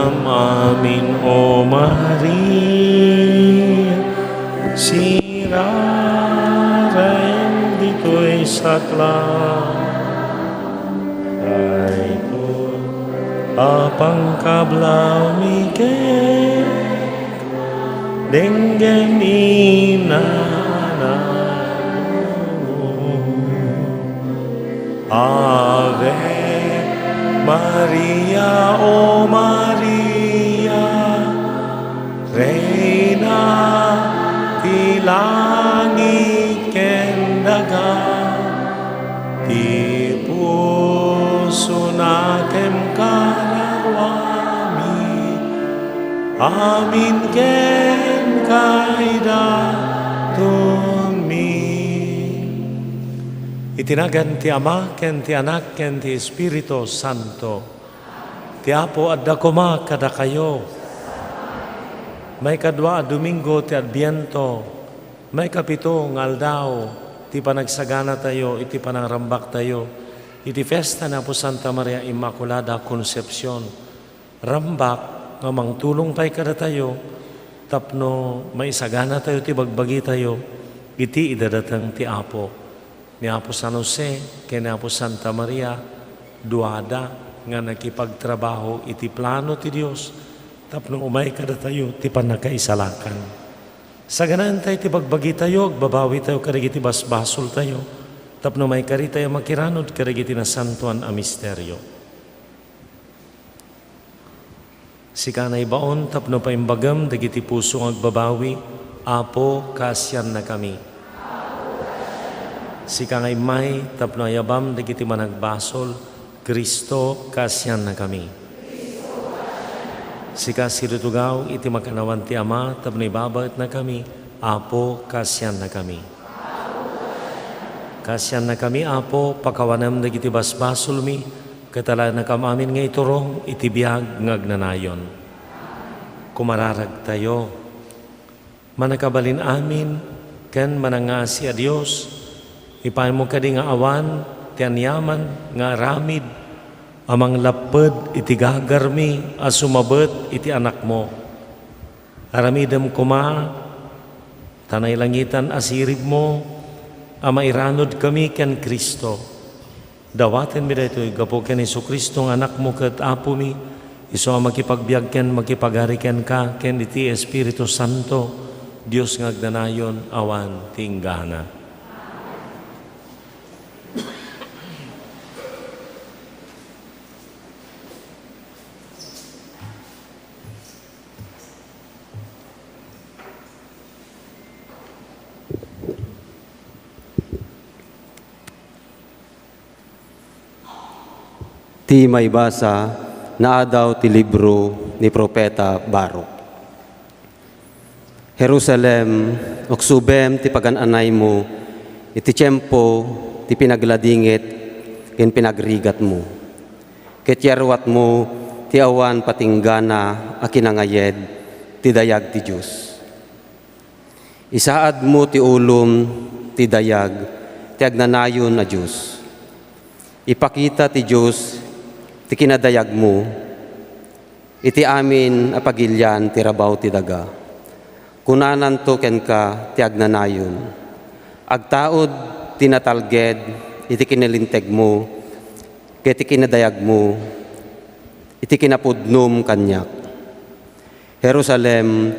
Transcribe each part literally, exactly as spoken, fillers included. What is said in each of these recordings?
Amin, O Maria, siraraem ditoy sakla. Daytoy a pangkablawmi ket denggen inananmo. Ave Maria, O Maria, Reina ti langit ken daga, ti pusona ken kararuami, amin ken kaidatonmi. Iti nagan ti Ama, ken ti Anak, ken ti Espiritu Santo. Ti Apo adda koma kadakayo. Maikadua a Domingo ti Adviento, maikapito nga aldaw ti panagsaganatayo iti panangrambaktayo iti fiesta ni Apo Santa Maria Inmaculada Concepcion. Rambak nga mangtulong pay kadatayo tapno maisaganatayo ti bagbagitayo iti idadateng ti Apo. Ni Apo San Jose ken ni Apo Santa Maria, duada nga nakipagtrabaho iti plano ti Dios tapno umay kadatayo ti pannakaisalakan. Saganaentayo ti bagbagitayo, agbabawitayo kadagiti basbasoltayo tapno maikaritayo makiranod kadagiti nasantoan a misterio. Sika naibaon tapno paimbagem dagiti puso nga agbabawi, Apo, kaasiannakami. Sika nga immay tapno ayabam dagiti managbasol, Cristo, kaasiannakami. Sika sirutugaw iti makannawan ti Ama tapno ibabaetnakami, Apo, kaasiannakami. Kaasiannakami, Apo, pakawanem dagiti basbasolmi, ket alaenakam amin nga iturong iti biag nga agnanayon. Kumararagtayo. Manakabalin-amin ken manangngasi a Dios, ipaymo kadi nga awan ti aniaman nga aramid a manglapped iti gagarmi a sumabet iti Anakmo. Aramidem koma ta nailangitan a siribmo a mairanudkami ken Cristo. Dawatenmi daytoy gapu ken Jesu-Cristo nga Anakmo ket Apomi, isu a makipagbiag ken makipagari kenka ken iti Espiritu Santo, Dios nga agnanayon awan ti inggana. Ti maibasa naadaw ti libro ni Profeta Baruch. Jerusalem, uksubem ti pagan-anaymo iti tiempo ti pinagladingit ken pinagrigatmo, ket yaruatmo ti awan patinggana a kinangayed ti dayag ti Dios. Isaadmo ti ulom ti dayag ti agnanayon a Dios. Ipakita ti Dios ti kinadayagmo iti amin a pagilian ti rabaw ti daga. Kunananto kenka ti agnanayon, agtaud ti natalged iti kinalintegmo ket ti kinadayagmo iti kinapudnom kaniak. Jerusalem,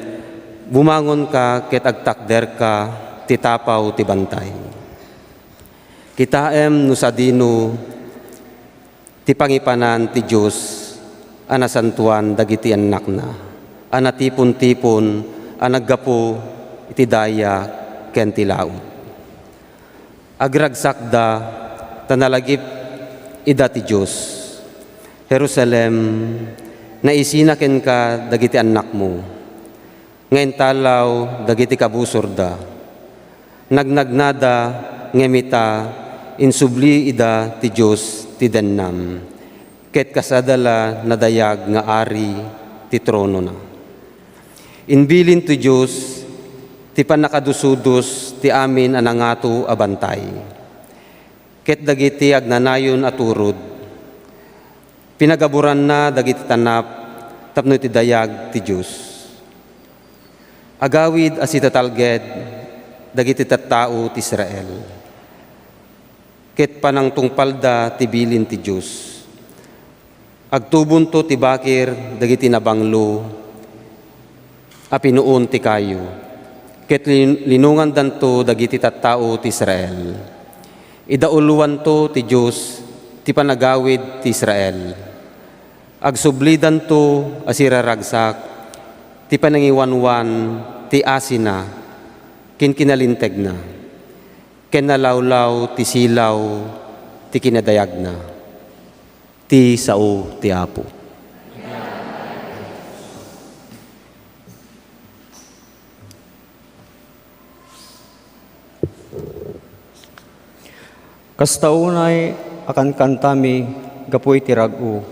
bumangonka ket agtakderka ti tapaw ti bantay. Kitaem no sadino ti pangipanan ti Dios a nasantoan dagiti annakna a natipon-tipon a naggapu iti daya ken ti laud. Agragsakda ta nalagip ida ti Dios. Jerusalem, naisina kenka dagiti annakmo nga intalaw dagiti kabusorda. Nagnagnada ngem ita, insubli ida ti Dios ti dennam, ket kasada la nadayag nga ari ti tronona. Imbilin ti Dios ti pannakadusodos ti amin a nangato a bantay, ket dagiti agnanayon a turod. Pinagaburanna dagiti tanap tapno iti dayag ti Dios. Agawid a sitatalged dagiti tattao ti Israel, ket panangtungpalda ti bilin ti Dios. Agtubonto ti bakir dagiti nabanglo a pinuon ti kayo, ket lin-, linungandanto dagiti tattao ti Israel. Idauloanto ti Dios ti panagawid ti Israel. Agsublidanto a siraragsak ti panangiwanwan ti asina ken kinalintegna, ken nalawlaw ti silaw ti kinadayagna. Ti sao ti Apo. Kasta unay a kankantami gapu iti rag-o,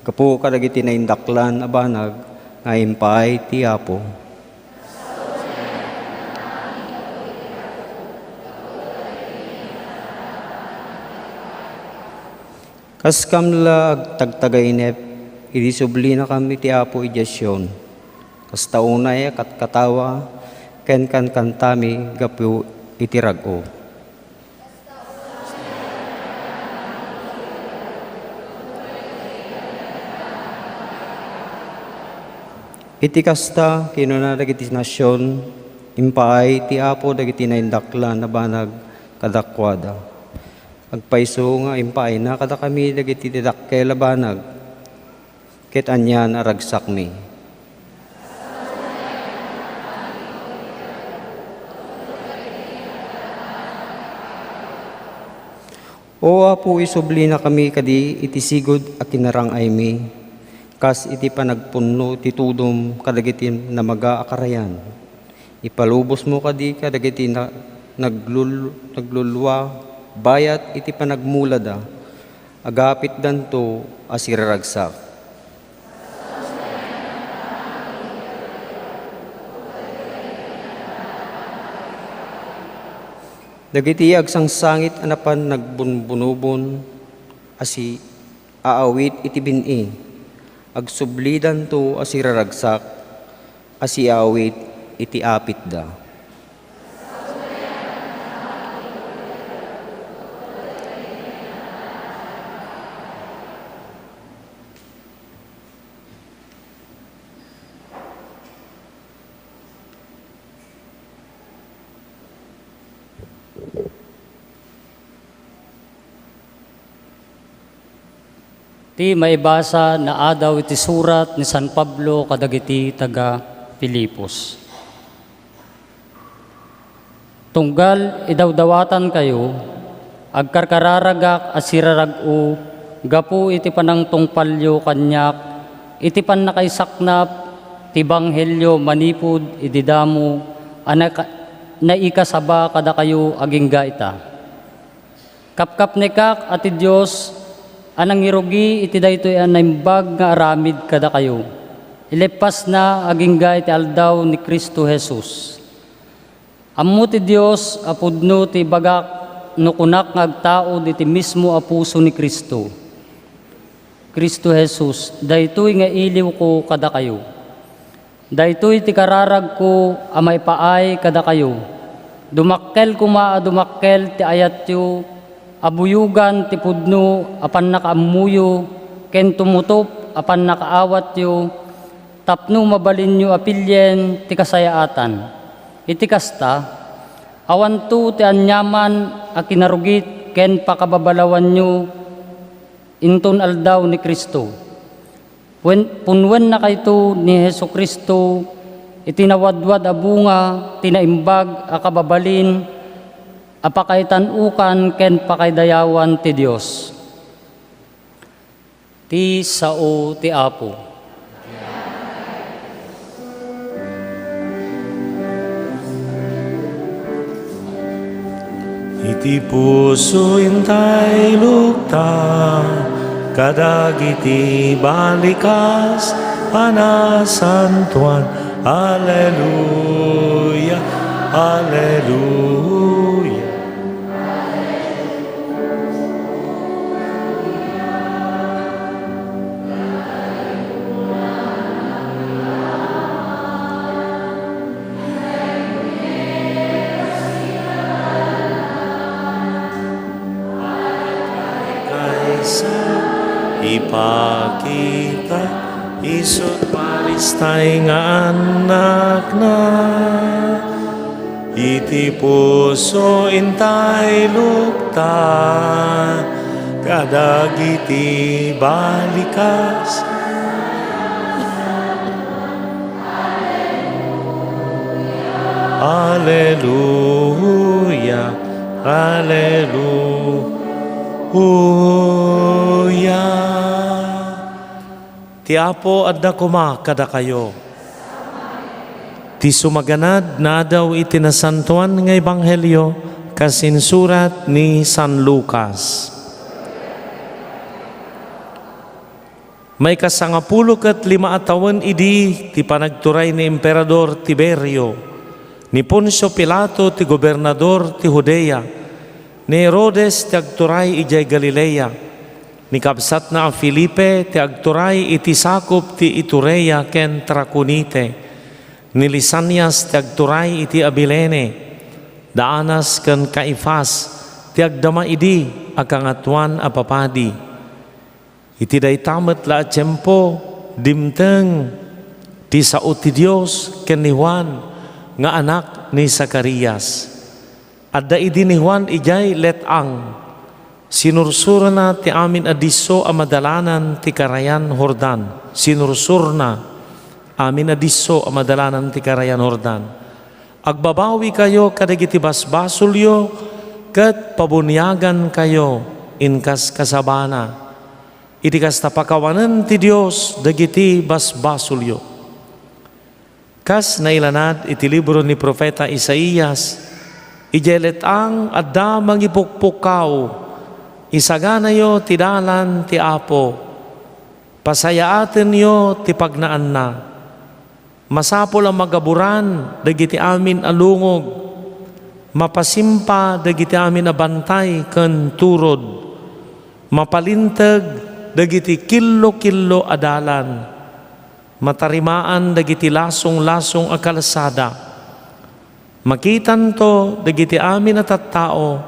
gapu kadagiti naindaklan a banag nga impaay ti Apo. Kaskam la agtagtagainep idi sublinakam iti Apo idiay Sion. Kasta unay a katkatawa ken kankantami gapu iti rag-o. Iti kasta, kinuna dagiti nasion, "Impaay ti Apo dagiti naindaklan a banag kadakuada. Agpayso nga impaayna kadakami dagiti dakkel a banag, ket anian a ragsakmi." O Apo, isublinakami kadi iti sigud a kinarang-aymi, kas iti panagpunno ti tudom kadagiti namaga a karayan. Ipalubosmo kadi kadagiti na-, naglul-, naglulua bayat iti panagmulada, agapitdanto a siraragsak. Dagiti agsangsangit a napan nagbunbunobon a si-, aawit iti bin-i, agsublidanto a siraragsak a siaawit iti apitda. Ti maibasa naadaw iti surat ni San Pablo kadagiti taga-Filipos. Tunggal idawdawatankayo, agkarkararagak a sirarag-o gapu iti panangtungpalyo kaniak iti pannakaisaknap ti ebanghelio manipud idi damo a naka-, naikasaba kadakayo agingga ita. Kapkapnekak a ti Dios a nangirugi iti daytoy a naimbag nga aramid kadakayo, ileppasna agingga iti aldaw ni Cristo Jesus. Ammo ti Dios a pudno ti ibagak no kunak nga agtaud iti mismo a puso ni Cristo. Cristo Jesus, daytoy nga iliwko kadakayo. Daytoy ti kararagko a maipaay kadakayo. Dumakkel koma a dumakkel ti ayatyo a buyogan ti pudno a pannakaammoyo ken tumutop a pannakaawatyo tapno mabalinyo a pilien ti kasayaatan. Iti kasta, awanto ti aniaman a kinarugit ken pakababalawanyo inton aldaw ni Cristo. Wen-, punwennakayto ni Jesu-Cristo iti nawadwad a bunga ti naimbag a kababalin a pakaitan-okan ken pakaidayawan ti Dios. Ti sao ti Apo. Iti puso intaylokta kadagiti balikas a nasantoan. Alleluia, alleluia. Ipakita, isut' paristay nga annakna. Iti puso intay lukta, kadagiti balikas. Aleluya, aleluya. Ti Apo adda koma kadakayo. Ti sumaganad nga adaw iti Nasantoan nga Ebanghelio kas insurat ni San Lucas. Maikasangapulo ket lima a tawen idi ti panagturay ni Emperador Tiberio, ni Poncio Pilato ti gobernador ti Judea, ni Herodes ti agturay idiay Galilea, ni kabsatna a Felipe ti agturay iti sakup ti Iturea ken Traconite, ni Lisanias ti agturay iti Abilene, da Anas ken Caifas ti agdama idi a Kangatoan a Papadi. Iti dayta met la a tiempo, dimteng ti sao ti Dios ken ni Juan nga anak ni Zacarias. Adda idi ni Juan idiay let-ang. Sinursurna ti amin a disso a madalanan ti karayan Jordan. Sinursurna amin a disso a madalanan ti karayan Jordan. Agbabawikayo kadagiti basbasolyo ket pabuniagankayo inkas kasabana. Iti kasta, pakawanen ti Dios dagiti basbasolyo. Kas nailanad iti libro ni Profeta Isaias, idiay let-ang adda mangipukpukkaw, "Isaganayo ti dalan ti Apo, pasayaatenyo ti pagnaanna." Masapul a magaburan dagiti amin a lungog, mapasimpa dagiti amin a bantay ken turod, mapalinteg dagiti killo-killo a dalan, matarimaan dagiti lasong-lasong a kalsada. Makitanto dagiti amin a tattao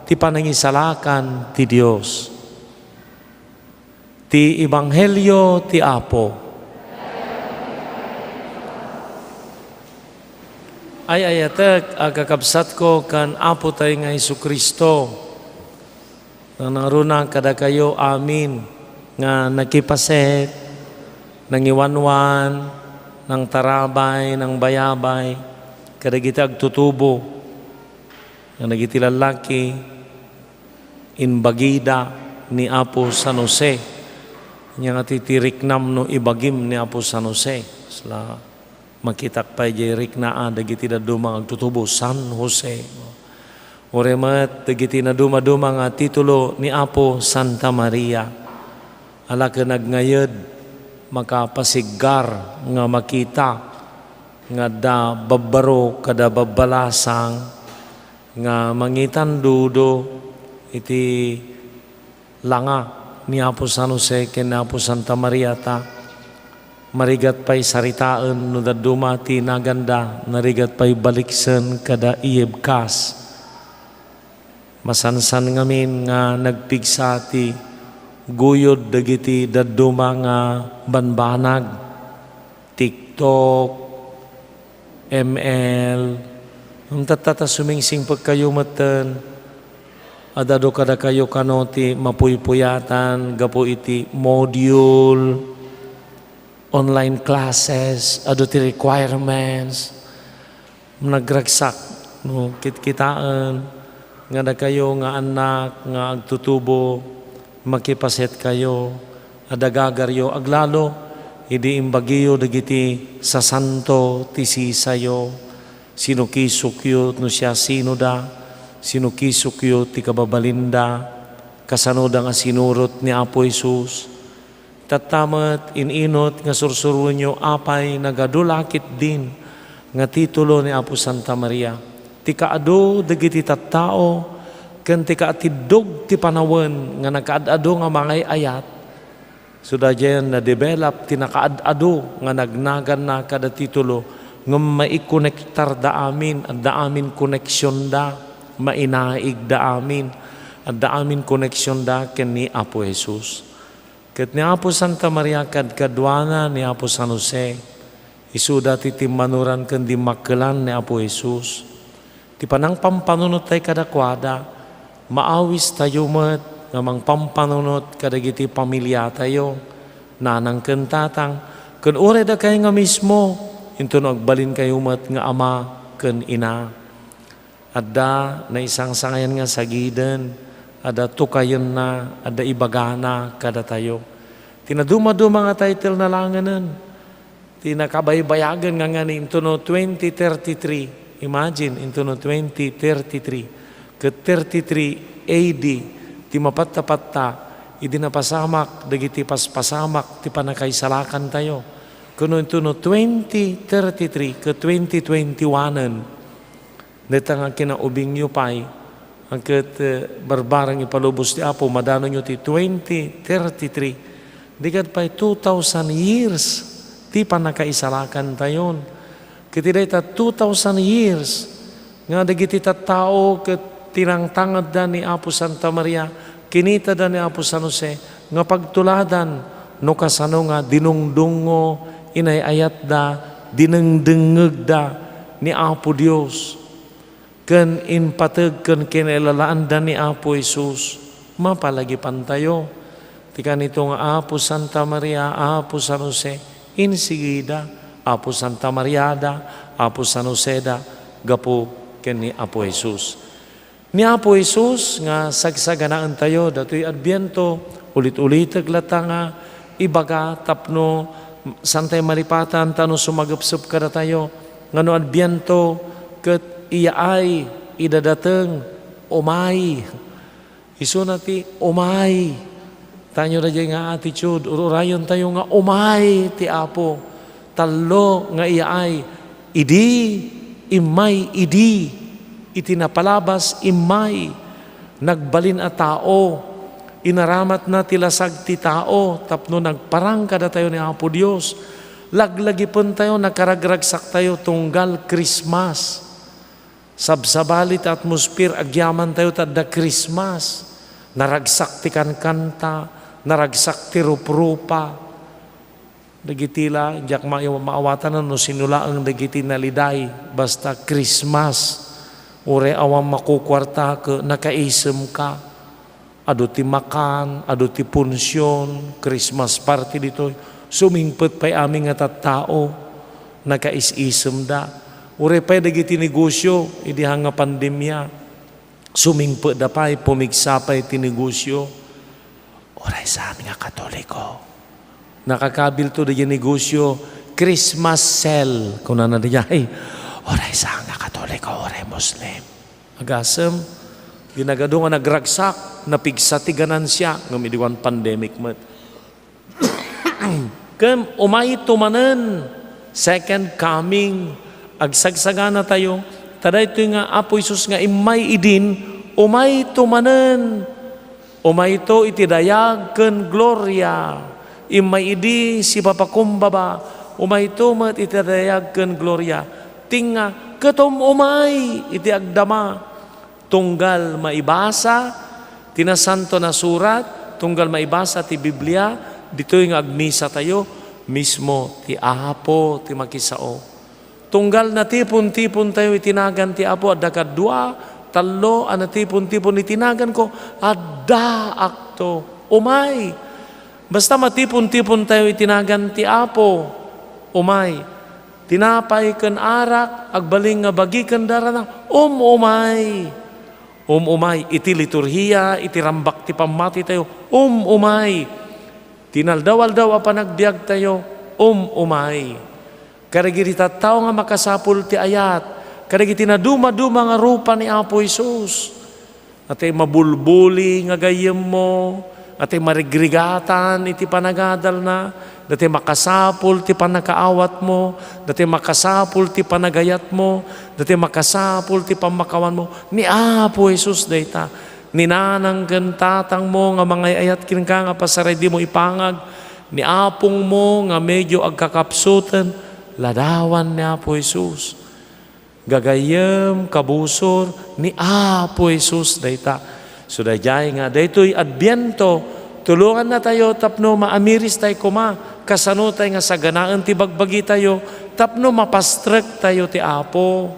ti panangisalakan ti Dios. Ti Ebanghelio ti Apo. Ay-ayatek a kakabsatko ken Apotay nga Jesu-Cristo, nangruna kadakayo amin nga nakipaset, nangiwanwan, nangtarabay, nangbayabay kadagiti agtutubo nga dagiti lallaki, imbagida ni Apo San Jose. Ania nga ti, ti riknam no ibagim ni Apo San Jose? Sla, makitak pay diay rikna a dagiti dadduma nga agtutubo, San Jose. Uray met dagiti nadumaduma nga titulo ni Apo Santa Maria. Ala ken agnayed, makapasiggar nga makita nga adda babbaro kada babbalasang nga mangitandudo iti langa ni Apo San Jose ken ni Apo Santa Maria, ta marigat pay saritaen no dadduma ti naganda, narigat pay baliksen kada iyebkas. Masansan ngamin nga nagpigsa ti guyod dagiti dadduma nga banbanag, TikTok, M L. Ngem tatta ta sumingsingpetkayo metten, ad-adu kadakayo kano ti mapuypuyatan gapu iti module, online classes, adu ti requirements. Nagragsak no kitkitaen nga dakayo nga annak nga agtutubo, makipasetkayo, adda gagaryo aglalo idi imbagiyo dagiti sasanto ti sisayo, sinukisukyo no siasinoda, sinukisukyo ti kababalinda, kasanoda nga sinurot ni Apo Jesus. Tatta met, in-inut nga sursuroenyo apay nagadu la ketdin nga titulo ni Apo Santa Maria, ti kaadu dagiti tattao ken ti kaatiddog ti panawen nga nakaad-adu nga mangay-ayat. So daydiayen na-develop ti nakaad-adu nga nagnaganna kada titulo, ngem maikonektarda amin, adda amin koneksionda, mainaigda amin. Adda amin koneksionda ken ni Apo Jesus. Ket ni Apo Santa Maria, kadkaduana ni Apo San Jose, isuda ti timmanoran ken dimmakkelan ni Apo Jesus. Ti panangpampanunottayo kadakuada, maawistayo met nga mangpampanunot kadagiti pamiliatayo, nanang ken tatang, ken uray dakay nga mismo, intono agbalinkayo met nga ama ken ina. Adda naisangsangayan nga sagiden, adda tukayenna, adda ibagana kadatayo. Ti nadumaduma nga title nalangenen, ti nakabaybayagen nga ngani, intono twenty thirty-three. Imagine, intono twenty thirty-three. Ket thirty-three A D, ti mapattapatta, idi napasamak dagiti paspasamak ti pannakaisalakantayo. Ken no intono twenty thirty-three ket twenty twenty-one-en, dayta nga kinaubingyo pay, ket, eh, barbareng ipalubos ti Apo, madanonyo ti twenty thirty-three. Di ket pay two thousand years ti pannakaisalakantayon. Ket dayta two thousand years nga dagiti tattao ket tinangtangedda ni Apo Santa Maria, kinitada ni Apo San Jose nga pagtuladan no kasano nga dinungdungngo, inay-ayatda, dinengdengngegda ni Apo Dios, ken impateg ken kinailalaanda ni Apo Jesus. Mapalagipantayo. Ti kanito nga Apo Santa Maria, Apo San Jose, insigida, Apo Santa Mariada, Apo San Joseda, gapu ken ni Apo Jesus. Ni Apo Jesus nga sagsaganaentayo datoy Adviento, ulit-ulitek latta nga ibaga tapno saantay malipatan ta no sumagepsep kadatayo nga no Adviento ket iyaay, idadateng, umay. Isuna ti umay. Tanyo daydiay nga attitude, ururayentayo nga umay ti Apo. Tallo nga iyaay, idi, immay, idi. Iti napalabas, immay. Nagbalin a tao. Inaramatna ti lasag ti tao tapno nagparang kadatayo ni Apo Dios. Laglagipentayo, nakaragragsaktayo tunggal Christmas. Sabsabali ti atmosphere, agyamantayo ta adda Christmas. Naragsak ti kankanta, naragsak ti ruprupa. Dagiti la, diak ma-, maawatan no sino laeng dagiti naliday, basta Christmas. Uray awan makukuarta ket nakaisemka. Adu ti makan, adu ti punsion, Christmas party ditoy. Sumingpet pay amin nga tattao, nakais-isemda. Uray pay dagiti negosio, idi nga pandemia, sumingpetda pay, pumigsa pay ti negosio. Uray saan nga Katoliko. Nakakabilto daydiay negosio, Christmas sale, kunana daydiay. Uray saan nga Katoliko, uray Muslim. Agasem, di nagadu nga nagragsak, napigsa ti ganansia, ngem idi awan pandemic met. Ken umayto manen, second coming, agsagsaganatayo, ta daytoy nga Apo Jesus nga immay idin, umayto manen. Umayto iti dayag ken gloria. Immay idi sipapakumbaba, umayto met iti dayag ken gloria. Tinga, ket um-umay iti agdama. Tunggal maibasa ti Nasantoan a Surat, tunggal maibasa ti Biblia, ditoy nga agmisatayo, mismo ti Apo ti makisao. Tunggal natipon-tipontayo iti nagan ti Apo, adda kadua, tallo a natipon-tipon iti naganko, addaakto. Umay! Basta matipon-tipontayo iti nagan ti Apo, umay. Tinapay ken arak, agbalin nga bagi ken darana, um-umay. Um-umay iti liturhia, iti rambak ti pammatitayo, um-umay. Ti inaldaw-aldaw a panagbiagtayo, um-umay. Kadagiti tattao nga makasapul ti ayat, kadagiti nadumaduma nga rupa ni Apo Jesus. Natay mabulbuli nga gayyemmo, natay marigrigatan iti panagadalna, natay makasapul ti pannakaawatmo, natay makasapul ti panagayatmo, natay makasapul ti pammakawanmo. Ni Apo Jesus dayta. Ni nanang ken tatangmo nga mangay-ayat kenka nga pasaraydimo ipangag, ni apongmo nga medyo agkakapsuten, ladawan ni Apo Jesus. Gagayyem, kabusor, ni Apo Jesus dayta. So, daydiay nga, daytoy Adbiento, tulongannatayo tapno maamiristay koma, kasanotay nga saganaen ti bagbagitayo, tapno mapastrektayo ti Apo,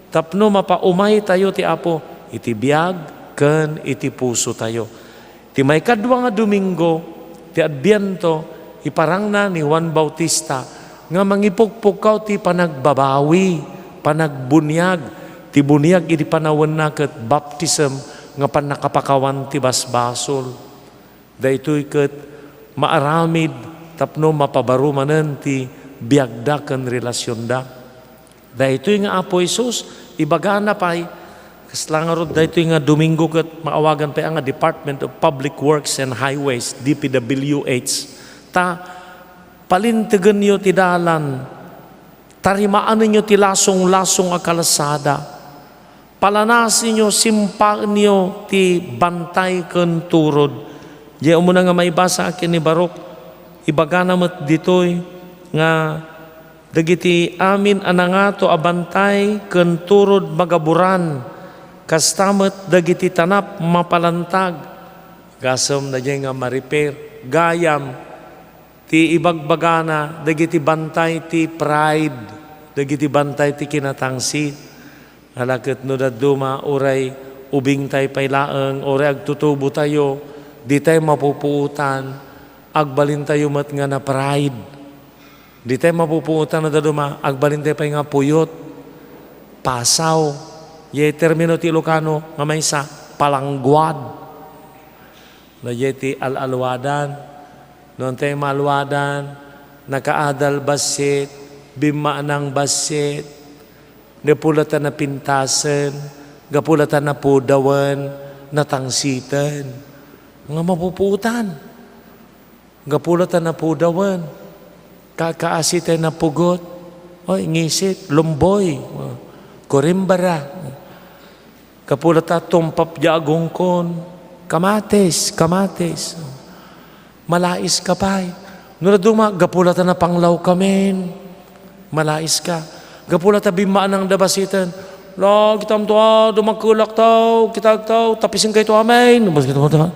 tapno mapaumaytayo ti Apo iti biag ken iti pusotayo. Ti maikadua nga Domingo ti Adbiento, iparangna ni Juan Bautista nga mangipukpukkaw ti panagbabawi, panagbuniag, ti buniag idi panawenna ket baptism nga pannakapakawan ti basbasol. Daytoy ket maaramid tapno mapabaro manen ti biagda ken relasionda. Daytoy nga Apo Jesus, ibagana pay, kasla ngarud daytoy nga Domingo ket maawagan pay nga Department of Public Works and Highways, D P W H. Ta, palintegenyo ti dalan, tarimaanenyo ti lasong-lasong a kalsada, palanasenyo, simpaenyo ti bantay ken turod. Diay umuna nga maibasa a ken ni Baruch, ibagana met ditoy nga dagiti amin a nangato a bantay ken turod magaburan, kasta met dagiti tanap mapalantag. Gasem daydiay nga ma-repair, gayam, ti ibagbagana dagiti bantay ti pride, dagiti bantay ti kinatangsit. Ala ket no dadduma, uray ubingtay pay laeng, uray agtutubotayo, ditay mapupuotan, agbalintayo met nga na-pride. Ditay mapupuotan no dadduma, agbalintay pay nga puyot, pasaw. Diay termino ti Ilocano nga maysa, palangguad. Daydiay ti al-alwadan. No, intay maalwadan, nakaadal bassit, bimmaanang bassit, gapu la ta napintasen, gapu la ta napudawen, natangsiten. Nga mapupuotan. Gapu la ta napudawen, kakaasi tay napugot, oy, ngisit, lumboy, korimbara. Gapu la ta tumpap diay agungkon, kamatis, kamatis. Malaiska pay. No dadduma, gapu la ta napanglawkamin, malaiska. Gapu la ta bimmaanang da bassiten. La, kitam to, a, dumakkelak taw, kitak taw, tapisen kayto amin. Bas kita mo ta.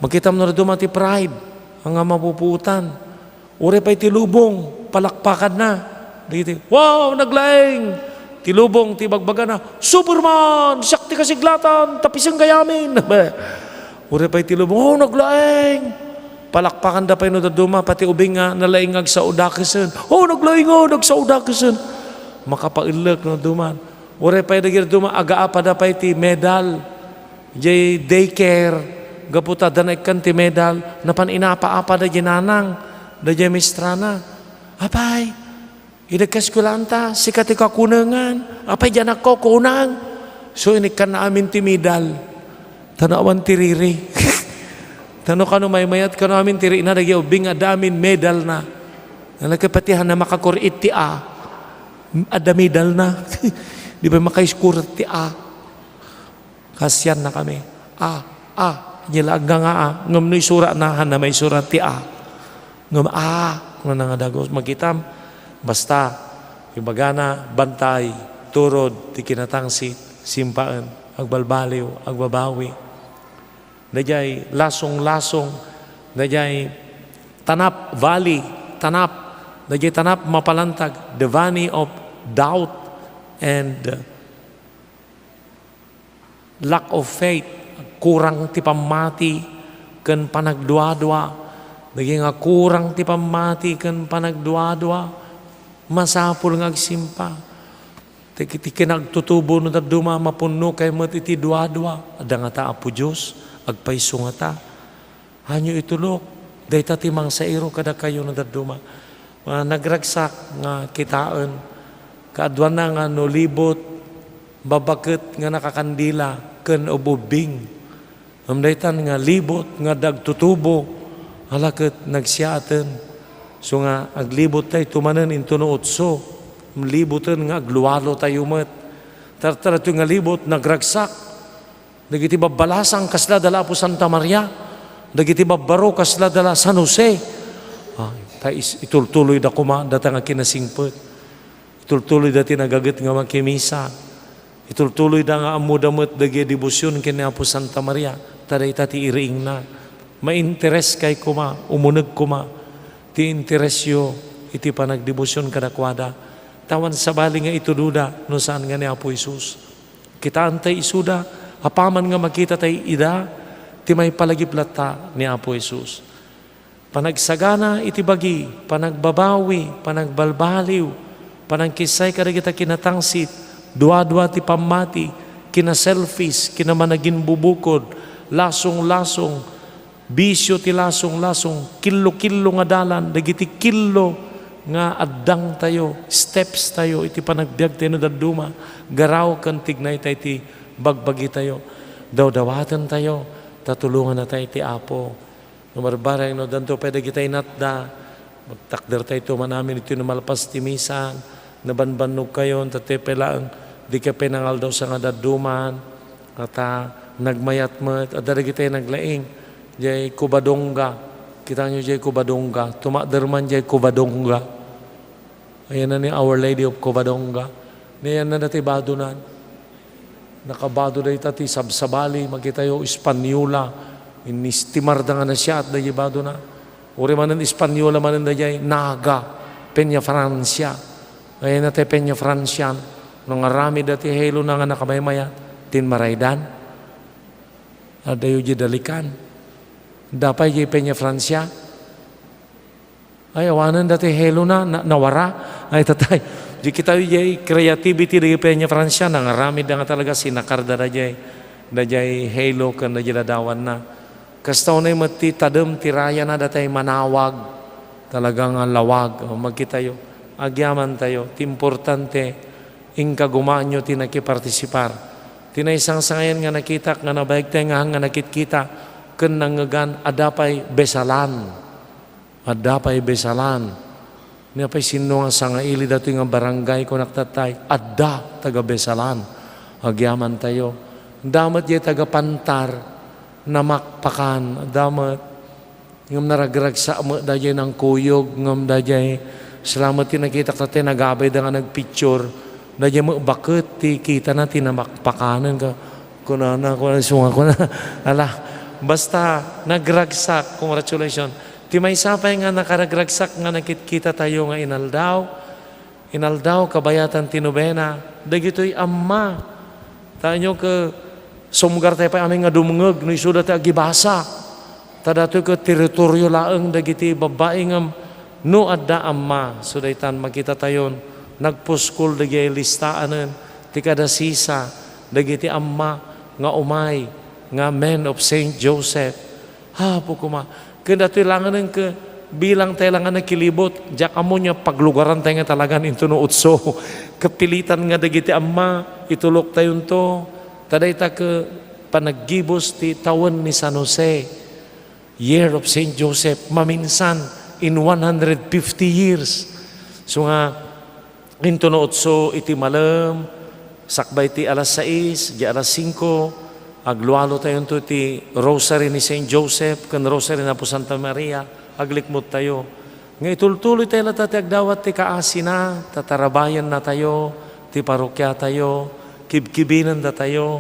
Makitam no dadduma ti pride, nga mapupuotan. Uray pay ti lubong, palakpakanna. Dagiti, "Wow, naglaeng!" Ti lubong ti bagbagana, "Superman! Siak ti kasiglatan! Tapisen gayamin!" Uray pay ti lubong, "Oh, naglaeng!" Palakpakanda pay no dadduma, pati ubing nga nalaing nga agsaudakesen. "Oh, naglaeng, oh, nagsaudakesen!" Makapaellek no dadduma. Uray pay dagiti dadduma, agaapada pay ti medal. Diay daycare, gapu ta adda naikkan ti medal, napan inaapa-apa daydiay nanang, daydiay maestrana. "Apay, idi agkaeskuelaan ta, sika ti kakunengan. Apay, diak kunang." So, inikkanna amin ti medal. Ta no awan ti riri. Ta no kano maymayat, kano amin ti rina, dagiti ubbing nga adda amin medalna. Nalagay pati hanna makakuriit ti A. Adda medalna. Di ba makaiskurat ti A? Kasiannakami. A, a, nia la agnganga a. Ngem no isuratna, hanna maisurat ti A. Ngem A, nga nangadagus, makitam. Basta, ibagana, bantay, turod, ti kinatangsit, simpaen, agbalbaliw, agbabawi. Daydiay lasong-lasong, daydiay tanap, valley, tanap, daydiay tanap mapalantag, the valley of doubt and lack of faith, kurang ti pammati ken panagduadua. Dagiti nga kurang ti pammati ken panagduadua, masapul nga agsimpa. Ti, ti kinagtutubo no dadduma, mapunno kay met iti duadua. Adda ngata Apo Dios, agpayso ngata. Hanyo itulok, dayta ti mangsairo kadakayo no dadduma. Ah, nagragsak nga kitaen, kaaduanna nga no libot, babaket nga nakakandila, ken ububbing. Ngem daytan nga libot nga dagtutubo, ala ket nagsiaten. So nga aglibot tayo manen into no otso, liboten nga aglualo tayo met. Tartarato nga libot, nagragsak. Dagiti babbalasang kasla da la Apo Santa Maria, dagiti babbaro kasla da la San Jose. Ah, ta is-, itultuloy da koma data nga kinasingpet. Itultuloy da ti nagaget nga makimisa. Itultuloy da nga ammo da met dagiti debosion ken ni Apo Santa Maria. Ta dayta ti iriingna. Mainteres kay koma, umuneg koma ti interesyo iti panagdebosion kadakuada. Awan sabali nga itudoda no saan nga ni Apo Jesus. Kitaantay isuda, apaman nga makitatay ida, ti maipalagip latta ni Apo Jesus. Panagsagana iti bagi, panagbabawi, panagbalbaliw, panangkissay kadagita kinatangsit, dua-dua ti pammati, kinaselfish, kinamanaginbubukod, lasong-lasong, bisio ti lasong-lasong, killo-killo nga dalan, dagiti killo nga addangtayo, steps tayo iti panagbiagtayo no dadduma, garaw ken tignay tayo ti bagbagitayo. Dawdawatentayo, ta tulongannatayo ti Apo. No barbareng, no addanto pay dagiti inatda, magtakdertayto man amin iti no malpas ti misa, nabanbannogkayon, ta ti pay laeng, dikay pay nangaldaw sa nga dadduman, ta nagmayat met, adda dagiti naglaing, jay Covadonga. Kitaenyo jay Covadonga, tumakder man jay Covadonga. Ayanna ni Our Lady of Covadonga. Ni ayanna dati badonan. Nakabado dayta ti sabsabali, makitayo, Espanyola. Inistimar da nga nasiaat daydi badona. Uray manen Espanyola manen daydiay Naga, Peñafrancia. Ayanna ti Peñafrancian. Nangaramid dati helona nga nakamaymayat, tin maraydan. Adayo di dalikan. Adda pay di Peñafrancia. Ay, awanen dati helona, na, nawara. Ay, tatay. Di kita jay creativity dagiti Peñafrancia, nangaramid da nga talaga, sinakarda dayjay, dayjay halo ken dayjay ladawanna. Kasta unay met ti tadem ti rayana, datay manawag. Talaga nga lawag. O, magkitayo. Agyamantayo. Ti importante, inkagumaanyo ti nakipartisipar. Ti naisangsangayan nga nakitak nga nabaigtayo nga hang nga nakitkita ken nangngegan, adda pay besalan. Adda pay besalan. Ni apay sinno nga sangaili datoy nga barangay, kunak tatay, adda taga Besalan. Agyamantayo. Adda met jay taga Pantar, namakpakan, adda met. Ngem naragragsak met dayjay nangkuyog, ngem dayjay, salamat ti nakitak tatay, nagabay da nga nagpicture. Dayjay met baket ti kitana ti namakpakanen ka. Kunana, kunana, sunga, kunana. Ala, basta nagragsak, congratulations. Ti maysa pay nga nakaragragsak nga nakitkita tayo nga inaldaw, inaldaw, kabayatan ti nobena, dagitoy amma. Tayo ke, sumgar tayo pay amin nga dumngeg, no isuda ti agibasa. Ta datoy ket teritorio laeng dagiti babbai ngem no adda amma, so daytan makitatayon nagpuskol dagiti listaanen ti kadasisa dagiti amma nga umay nga Men of Saint Joseph. Apo koma, ken datoy langanen ke bilang tayo lang nga nakilibot, diak ammo nga paglugaran tayo nga talagan into no utso. Kapilitan nga dagiti amma, itulok tayonto. Ta dayta ke panaggibus ti tawen ni San Jose. Year of Saint Joseph, maminsan in one hundred fifty years. So nga, into no otso iti malem, sakbay ti alas sais, di alas singko, aglualo tayonto ti Rosary ni Saint Joseph ken Rosary ni Apo Santa Maria, aglikmut tayo. Nga itultuloy tayo latta ti agdawat ti kaasina, tatarabayan natayo, ti parokya tayo, kibkibinen datayo,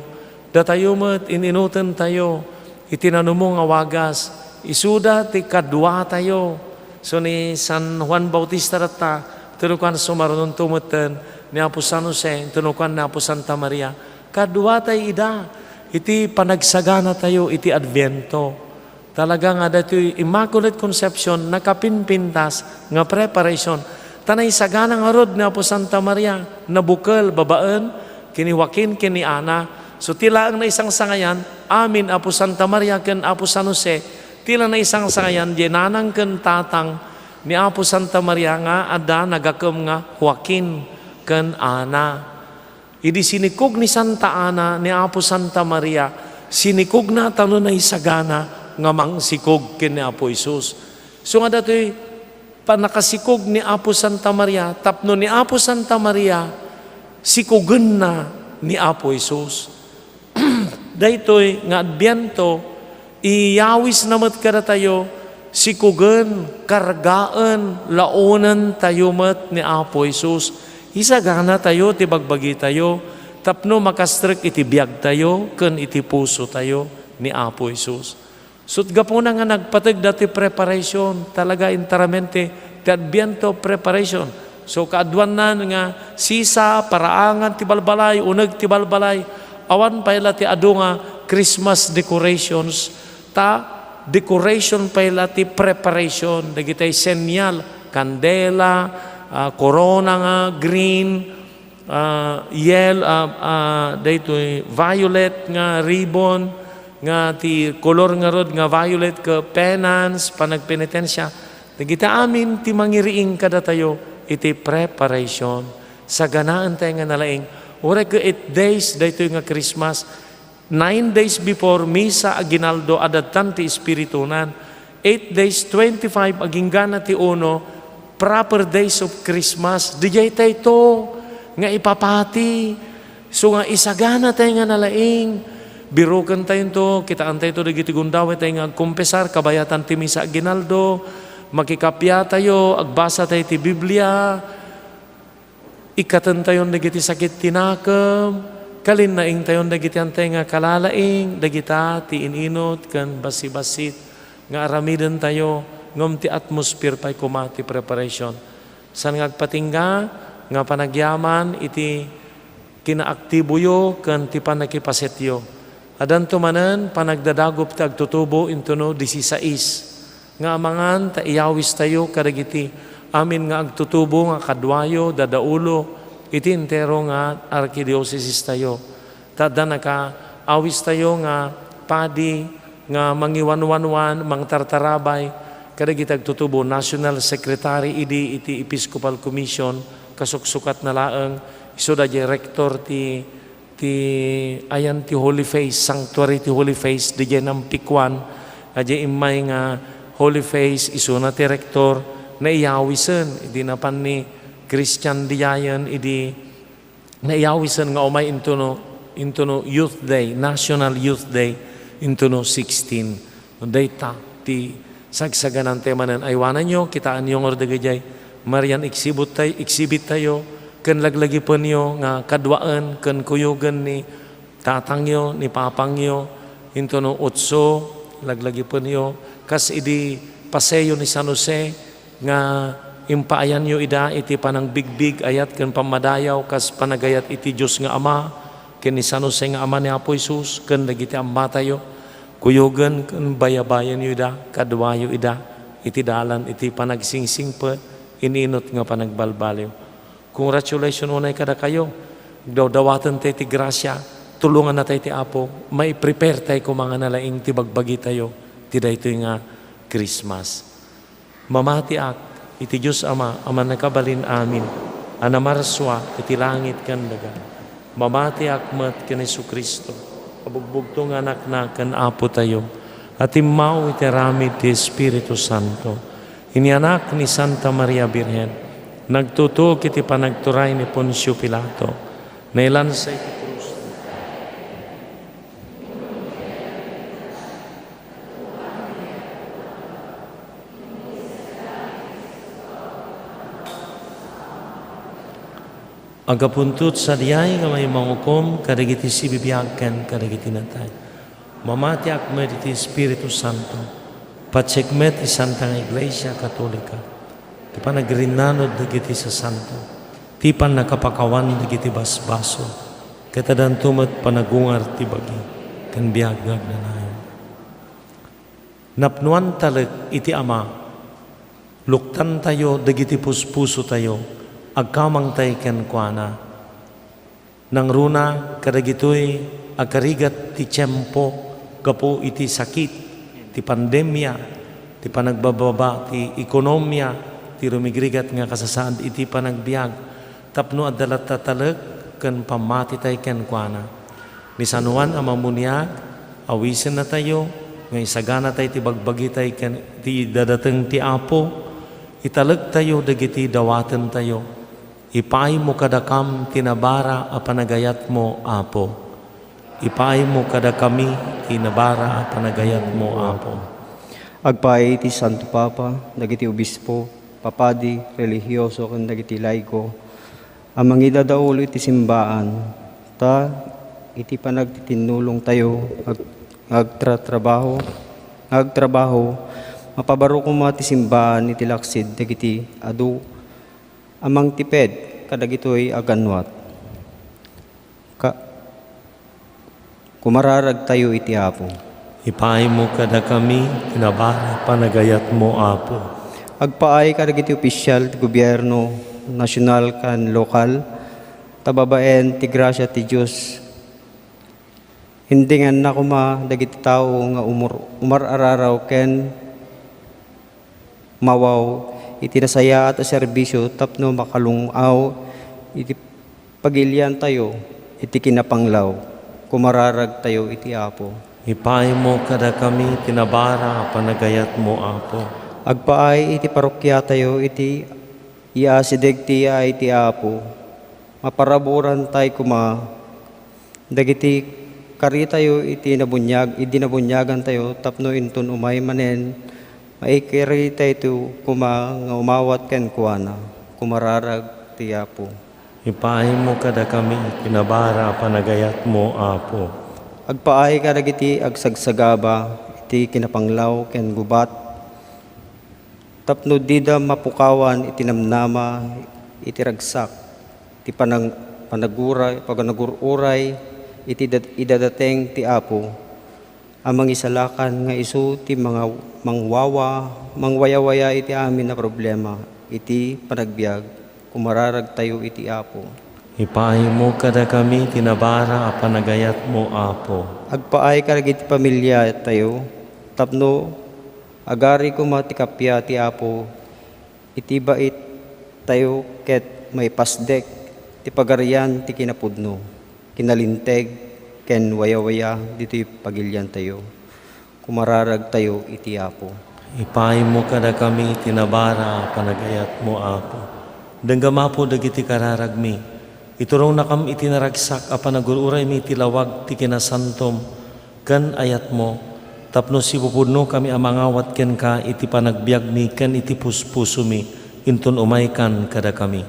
Datayo met in-inuten tayo iti nanumo nga wagas, isuda ti kadua tayo. So ni San Juan Bautista datta, tunukan sumarunonto metten ni Apo San Jose, tunukan ni Apo Santa Maria. Kadua tay ida iti panagsagana tayo iti Adviento. Talaga nga daytoy Immaculate Conception, nakapimpintas nga preparation. Ta naisagana ngarud ni Apo Santa Maria, nabukel babaen ken ni Joaquin ken ni Ana. So, ti laeng naisangsangayan, amin Apo Santa Maria ken Apo San Jose, ti la naisangsangayan, di nanang ken tatang ni Apo Santa Maria nga adda nagakem nga Joaquin ken Ana. Idi sinikog ni Santa Ana ni Apo Santa Maria, sinikogna ta no naisagana nga mangsikog ken ni Apo Jesus. So nga datoy pannakasikog ni Apo Santa Maria, tapno ni Apo Santa Maria, sikogenna ni Apo Jesus. Daytoy nga Adbiento, iyawisna met kadatayo, sikogen, kargaen, laonen tayo met ni Apo Jesus. Isagana tayo ti bagbagi tayo, tapno makastrek iti biag tayo ken iti puso tayo. ni Apo Jesus. Sut gapuna nga nagpateg dati preparation, talaga enteramente ti Adviento preparation. So, kaaduannan nga sisa, paraangan ti balbalay, uneg ti balbalay, awan pay la ti adu nga Christmas decorations, ta decoration pay la ti preparation, dagiti senyal, kandela, ah, korona nga green, ah, yel-, ah, ah, daytoy violet nga ribbon, nga ti kolor ngarud nga violet ket penance, panagpenitensia. Dagiti amin ti mangiriing kadatayo iti preparation. Saganaentayo nga nalaing. Uray ket eight days daytoy nga Christmas, nine days before Misa Aguinaldo, adadtan ti Espiritunan. Eight days, twenty-five, agingga na ti uno, proper days of Christmas. Didiay tayo to nga ipapati. So nga isagana tayo nga nalaing. Birukentayo to, kitaentayo to dagiti gundaway tayo nga agkumpesar, kabayatan ti Misa Aguinaldo, makikappia tayo, agbasa tayo ti Biblia, ikkatentayon dagiti sakit ti nakem, kalinnaingtayon dagiti antay nga kalalaing, dagita ti in-inut ken bassit-bassit nga aramidentayo, ngem ti atmosphere pay koma ti preparation. Saan nga agpatingga nga panagyaman iti kinaaktiboyo ken ti pannakipasetyo. Addanto manen panagdadagup ti agtutubo intono disisais nga amangan ta iyawistayo kadagiti amin nga agtutubo nga kaduayo dadaulo iti entero nga arkidiosesistayo. Ta adda nakaawistayo nga padi nga mangiwanwanwan, mangtartarabay kadagiti agtutubo, National Secretary idi iti Episcopal Commission, kasuksukatna laeng, isu daydiay rector ti, ti ayan ti Holy Face, Sanctuary ti Holy Face, didiay Nampicuan, diay immay nga Holy Face, isuna ti rector, naiyawisen idi napan ni Christian diayen idi naiyawisen nga umay intono, intono Youth Day, National Youth Day, intono sixteen. Dayta ti sagsaganantayo manen. Aywananyo, kitaenyo ngarud dagijay Marian exhibit tay-, exhibit tayo, ken laglagipenyo nga kaduaen ken kuyogen ni tatangyo, ni papangyo, intono Otso, laglagipenyo, kas idi paseo ni San Jose, nga impaayanyo ida iti panangbigbig, ayat ken pammadayaw kas panagayat iti Dios nga Ama ken ni San Jose nga ama ni Apo Jesus ken dagiti ammatayo. Kuyogen ken bayabayanyo ida, kaduayo ida iti dalan iti panagsingsingpet, in-inut nga panagbalbaliw. Congratulations unay kadakayo. Dawdawaten tay ti grasia, tulonganna tay ti Apo, maiprepare tay koma nga nalaing ti bagbagitayo ti daytoy nga Christmas. Mamatiak iti Dios Ama a Mannakabalin Amin, a namarsua iti langit ken daga. Mamatiak met ken Jesu-Cristo, a bugbugto nga Anakna ken Apotayo, a timmao iti aramid ti Espiritu Santo. Inianak ni Santa Maria Birhen, nagtutuok iti panagturay ni Poncio Pilato, nailansa iti krus. Agapunto sadiay nga mangimangukom kadagiti sibibiag ken kadagiti natay. Mamatiak met iti Espiritu Santo. Patiek met ti Santa nga Iglesia Katolika. Ti panagrinnanod dagiti sasanto. Ti pannakapakawan dagiti basbasol. Ket addanto met panagungar ti bagi ken biag nga agnanayon. Napnoan talek iti Ama, luktantayo dagiti puspusotayo, agkamangtay kenkuana. Nangruna kadagitoy a karigat ti tiempo gapu iti sakit, ti pandemia, ti panagbababa ti ekonomia, ti rumigrigat nga kasasaad iti panagbiag, tapno adda latta talek ken pammatitay kenkuana. Ni San Juan a Mammuniag, awisennatayo nga isaganatay ti bagbagitay ken ti dadateng ti Apo, italektayo dagiti dawatentayo. Ipaaymo kadakam ti nabara a panagayatmo, Apo. Ipaaymo kadakami ti nabara a panagayatmo, Apo. Agpaay ti Santo Papa, dagiti obispo, papadi, relihioso, ken dagiti laiko a mangidadaul iti simbaan, ta iti panagtitinnulongtayo, ag-, nga agtratrabaho, nga agtrabaho, mapabaro koma ti simbaan iti laksid dagiti adu a mangtiped kadagitoy a gannuat. Ka-, kumararagtayo iti Apo. Ipaaymo kadakami ti nabara a panagayatmo, Apo. Agpaay kadagiti ofisial ti gobierno, nasional ken lokal, ta babaen ti grasia ti Dios, indinganna koma dagiti tao nga umur-, umar-araraw ken mawaw iti nasayaat a serbisio tapno makalung-aw iti pagiliantayo iti kinapanglaw. Kumararagtayo iti Apo. Ipaaymo kadakami ti nabara a panagayatmo, Apo. Agpaay iti parokiatayo iti iyasideg ti yaay ti Apo. Maparaburantay koma dagiti karitayo iti nabuniag-, idi nabuniagantayo tapno inton umay manen, maikaritayto koma nga umawat kenkuana. Kumararag ti Apo. Ipaaymo kadakami ti nabara a panagayatmo, Apo. Agpaay kadagiti agsagsagaba iti kinapanglaw ken gubat, tapno dida mapukawan iti namnama iti ragsak ti panang-, panaguray-, panagur-uray iti dad-, idadateng ti Apo a Mangisalakan nga isu ti manga-, mangwawa-, mangwayawaya iti amin a problema iti panagbiag. Kumararagtayo iti Apo. Ipaaymo kadakami ti nabara a panagayatmo, Apo. Agpaay kadagiti pamiliatayo tapno agari koma ti kappia ti Apo iti baittayo ket maipasdek ti pagarian ti kinapudno, kinalinteg, ken wayawaya ditoy pagiliantayo. Kumararagtayo iti Apo. Ipaaymo kadakami ti nabara a panagayatmo, Apo. Denggam, Apo, dagiti kararagmi. Iturongnakam iti naragsak a panagur-uraymi iti lawag ti kinasantom ken ayatmo, tapno sipupudnokami a mangawat kenka iti panagbiagmi ken iti puspusomi inton umaykan kadakami.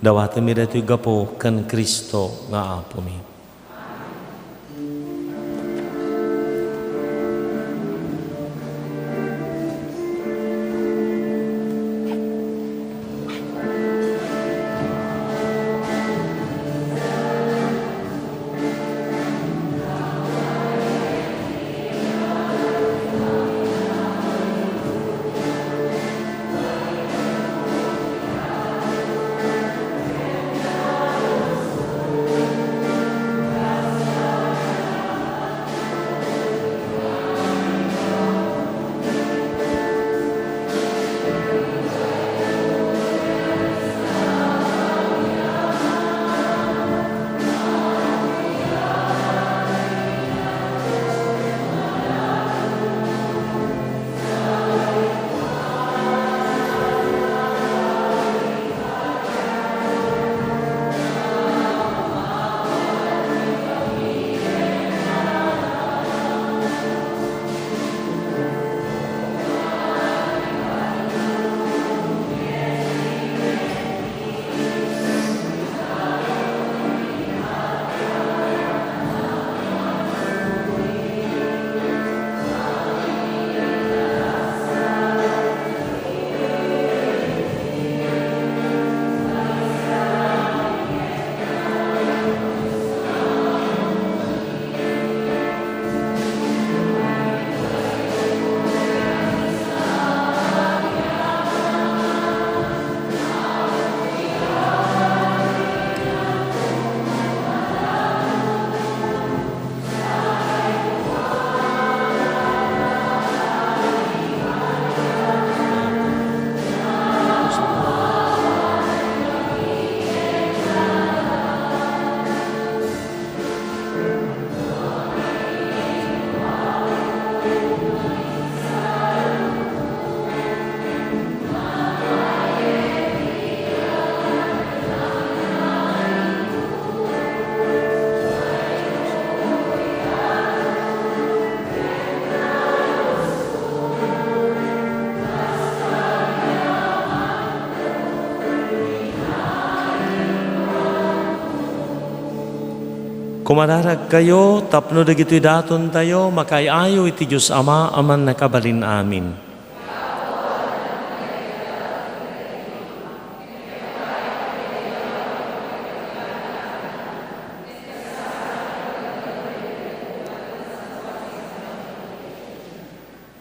Dawatenmi daytoy gapu ken Cristo nga Apomi. Kumararagkayo tapno dagitoy datontayo makaay-ayo iti Dios Ama a Mannakabalin-amin.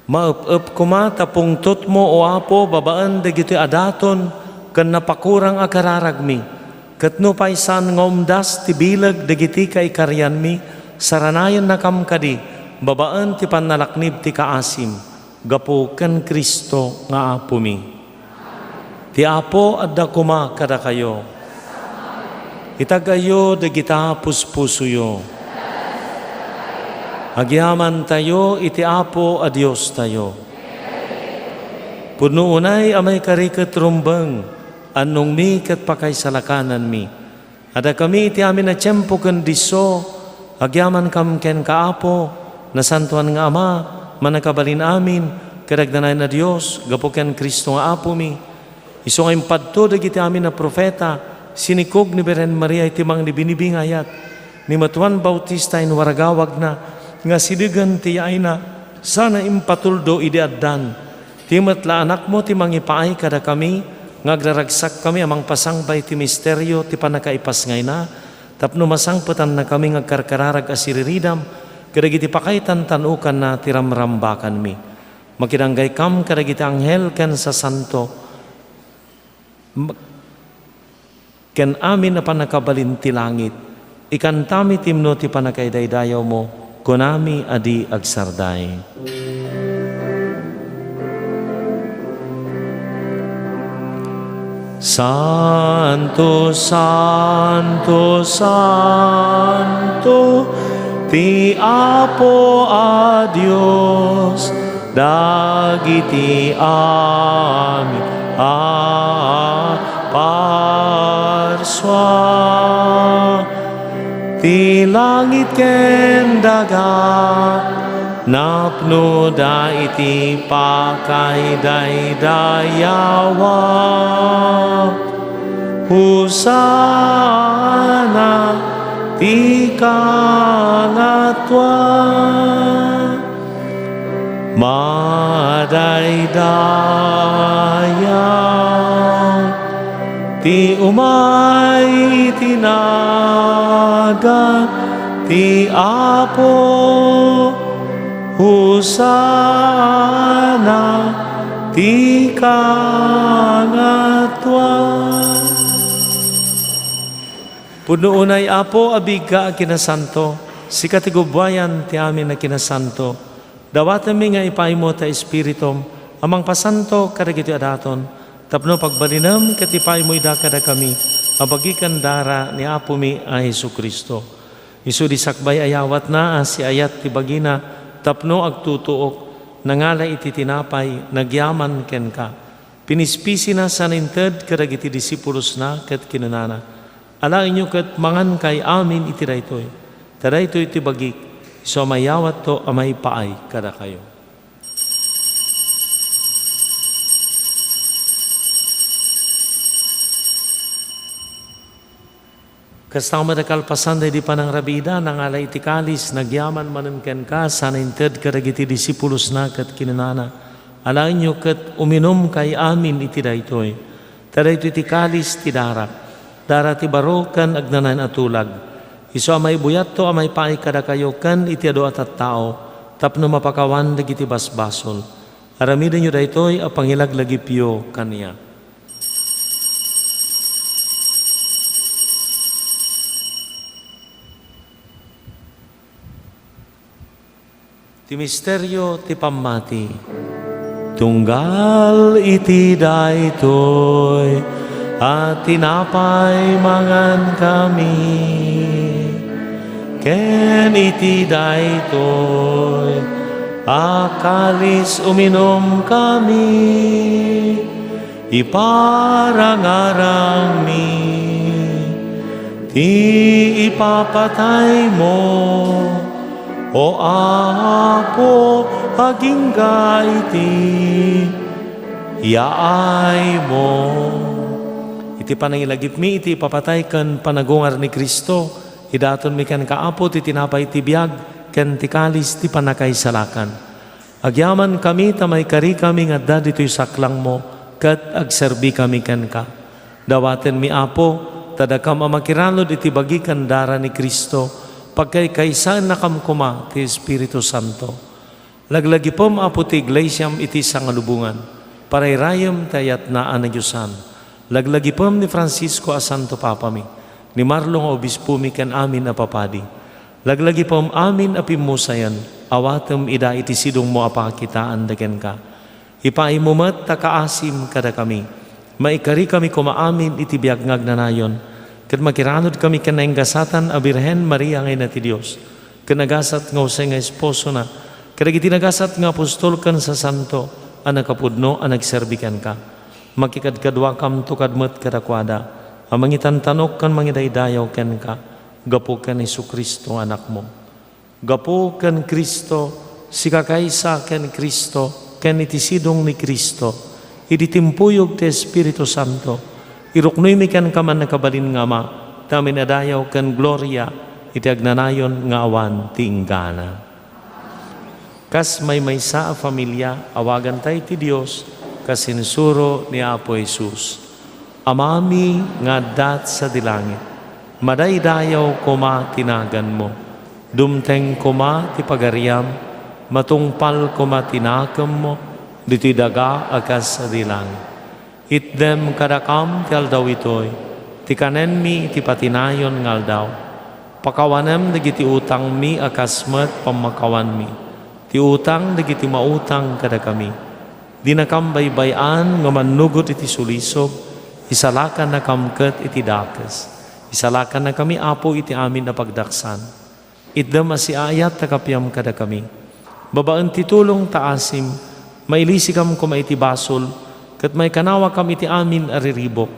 Maep-ep koma ta pungtotmo, O Apo, babaen dagitoy a daton ken napakurang a kararagmi, ket nupay saan nga umdas ti bileg dagiti kaikarianmi, saranayennakam kadi babaen ti pannalaknib ti kaasim, gapu ken Cristo nga Apomi. Ti Apo adda koma kadakayo. Itag-ayyo dagita puspusoyo. Agyamantayo iti Apo a Diostayo. Pudno unay a maikari ket rumbeng, annongmi ket pakaisalakananmi. Addakami iti amin a tiempo ken disso, agyamankam kenka, Apo, Nasantoan nga Ama, Mannakabalin-amin, ket agnanayon a Dios, gapu ken Cristo nga Apomi. Isu nga impadto dagiti amin a profeta, sinikog ni Birhen Maria iti mangnibinibi nga ayat, ni Juan Bautista inwaragawagna nga asidegen ti yaayna, sana impatuldo idi addan. Ti met la Anakmo ti mangipaay kadakami nga agraragsakkami a mangpasangba iti misterio ti pannakaipasngayna, tapno masangpetannakami nga agkarkararag a siriridam kadagiti pakaitantan-okanna ti ramrambakanmi. Makidanggay kam kadagiti anghel ken sasanto, m-, ken amin a pannakabalin ti langit. Ikantami ti imno ti pannakaidaydayawmo, kunami a di agsarday. Santo, santo, santo, ti Apo a Dios, dagiti amin a parsua. Ti langit ken daga, napnoda iti pakaidaydayawa. Hosanna ti kangatua. Madaydayaw ti umay iti nagan ti Apo. Hosanna ti kangatua. Pudno unay, Apo, a biigka a kinasanto, sika ti gubbuayan ti amin a kinasanto. Dawatemmi nga ipaaymo ta Espiritum a mangpasanto kadagitoy a daton, tapno pagbalinem ket ipaaymo ida kadakami a bagi ken dara ni Apomi a Jesu-Cristo. Isu di sakbay a yawatna a siayat ti bagina tapno agtutuok, nangala iti tinapay, nagyaman kenka. Pinispisina sana inted kadagiti disipulosna ket kinunana, Alaenyo ket mangankay amin iti daytoy, ta daytoy ti bagik, isu a mayawatto a maipaay kadakayo. Kasta met a kalpasan daydi panangrabida, nangala iti kalis, nagyaman manen kenka, sana inted kadagiti disipulosna ket kinunana, Alaenyo ket uminumkay amin iti daytoy. Ta daytoy ti kalis ti darak, dara ti baro ken agnanayon a tulag. Isu a maibuyatto a maipaay kadakayo ken iti adu a tattao tapno mapakawan dagiti basbasol. Aramidenyo daytoy a pangilaglagipyo kaniak. Ti misterio ti pammati. Tunggal iti daytoy a tinapay mangankami, ken iti daytoy a kalis uminumkami, iparangarangmi ti ipapataymo, O Apo, agingga iti yaaymo. Iti panangilagipmi iti ipapatay ken panagungar ni Cristo, Idatonmi kenka, Apo, ti tinapay ti biag ken ti kalis ti pannakaisalakan. Agyamankami ta maikarikami nga adda ditoy saklangmo ket agserbikami kenka. Dawatenmi, Apo, ta dakam a makiranud iti bagi ken dara ni Cristo, pagkaykaysaennakam koma ti Espiritu Santo. Laglagipem, Apo, ti iglesiam iti sangalubongan. Parayrayem ti ayatna a nadiosan. Laglagipem ni Francisco a Santo Papami, ni Marlo nga Obispomi ken amin a papadi. Laglagipem amin a pimmusayan, awatem ida iti sidongmo a pakakitaanda kenka. Ipaaymo met ta kaasim kadakami. Maikarikami koma amin iti biag nga agnanayon, ket makiranudkami ken nainggasatan a Birhen Maria nga Ina ti Dios, ken nagasat nga Jose nga esposona, kadagiti nagasat nga apostol ken sasanto a nakapudno a nagserbi kenka. Makikadkaduakamto kad met kadakuada a mangitantanok ken mangidaydayaw kenka gapu ken Jesu-Cristo nga Anakmo. Gapu ken Cristo, sikakaysa ken Cristo, ken iti sidong ni Cristo, idi timpuyog ti Espiritu Santo, iruknoymi kenka, mannakabalin nga Ama, ti amin a dayaw ken gloria iti agnanayon nga awan ti inggana. Kas maymaysa a familia, awaganta iti Dios kas insuro ni Apo Jesus. Amami nga adda sadi langit, madaydayaw koma ti naganmo. Dumteng koma ti pagariam, matungpal koma ti nakemmo ditoy daga a kas sadi langit. Itdem kadakam ti aldaw itoy ti kanenmi iti patinayon nga aldaw. Pakawanem dagiti utangmi a kas met pammakawanmi ti utang dagiti mautang kadakami. Dinakam baybay-an nga mannugot iti sulisog, isalakannakam ket iti dakes. Isalakannakami, Apo, iti amin a pagdaksan. Itdem a siaayat ta kapiam kadakami. Babaen ti tulong ta asim, mailisikam koma iti basol, ket maikanawakam iti amin a riribuk.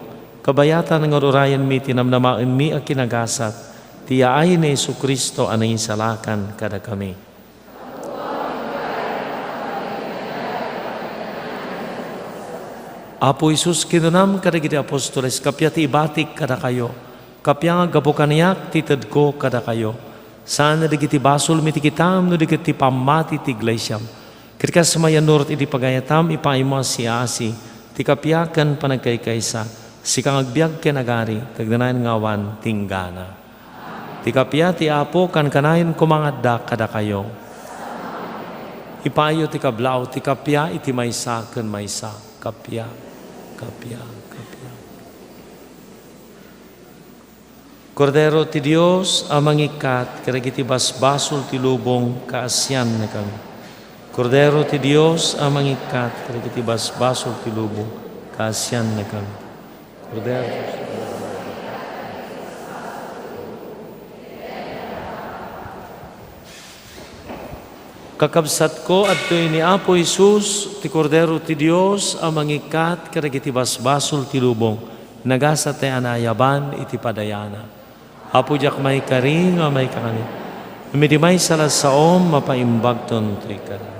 Kabayatan nga ur-urayenmi ti namnamaenmi a kinagasat, ti yaay ni Jesu-Cristo a nangisalakan kadakami. Apo Jesus, kinunam kadagiti apostoles, kappia ti ibatik kadakayo, kappia nga aggapu kaniak ti tedko kadakayo. Saan a dagiti basolmi ti kitaem no di ket ti pammati ti iglesiam. Ket kas mayannurot iti pagayatam, ipaaymo a siaasi ti kappia ken panagkaykaysa, sika nga agbiag ken agari, ti agnanayon nga awan ti inggana. Ti kappia ti Apo, kankanayon koma nga adda kadakayo. Ipaayo ti kablaaw ti kappia iti maysa ken maysa. Kappia, kappia, kappia. Kordero ti Dios a mangikkat kadagiti basbasol ti lubong, kaasiannakami. Kordero ti Dios a mangikkat kadagiti basbasol ti lubong, kaasiannakami. Kordero. Kakabsatko, adtoy ni Apo Jesus, ti Kordero ti Dios a mangikkat kadagiti basbasol ti lubong, nagasat a naayaban iti padayana. Apo, diak maikari nga maikakani. Ngem iti maysa la saom, mapaimbagton toy kada.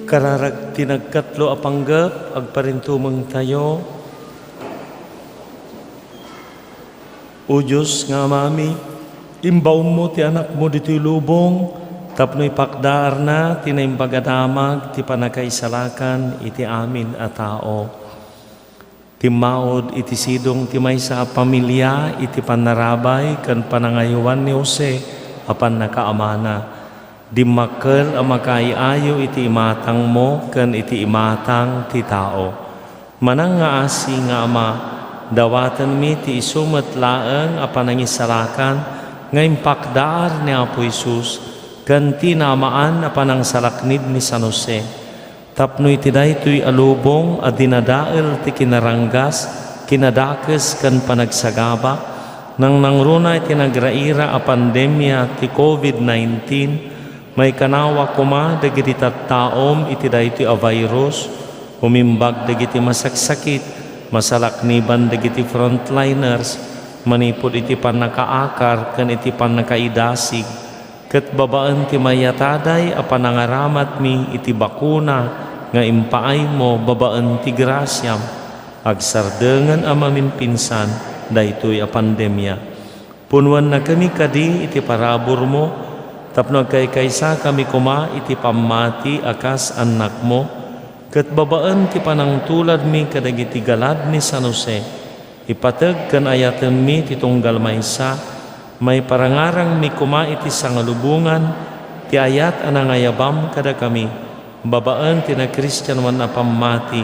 Kararag ti nagkatlo a panggep, agparintumengtayo. O Dios nga Amami, imbaonmo ti Anakmo ditoy lubong tapno ipakdaarna ti Naimbag a Damag ti pannakaisalakan iti amin a tao. Timmaud iti sidong ti maysa a familia iti pannarabay ken panangaywan ni Jose a pannakaamana. Dimmakkel a makaiayo iti imatangmo ken iti imatang ti tao. Manangngaasi nga Ama, dawatenmi ti isu met laeng a panangisalakan nga impakdaar ni Apo Jesus ken ti naamaan a panangsalaknib ni San Jose. Tapno iti daytoy a lubong a dinadael ti kinaranggas, kinadakes ken panagsagaba, nangnangruna iti nagraira a pandemia ti covid nineteen, maikanawa koma dagiti tattaom iti daytoy a virus, umimbag dagiti masaksakit, masalakniban dagiti frontliners, manipud iti pannakaakar ken iti pannakaidasig, ket babaen ti mayataday a panangaramatmi iti bakuna nga impaaymo babaen ti grasiam, agsardengen a mamimpinsan daytoy a pandemia. Punnuannakami kadi iti paraburmo tapno agkaykaysakami koma iti pammati a kas annakmo, ket babaen ti panangtuladmi kadagiti galad ni San Jose, ipateg ken ayatenmi ti tunggal maysa, maiparangarangmi koma iti sangalubongan ti ayat a nangayabam kadakami, babaen ti nakristianoan a pammati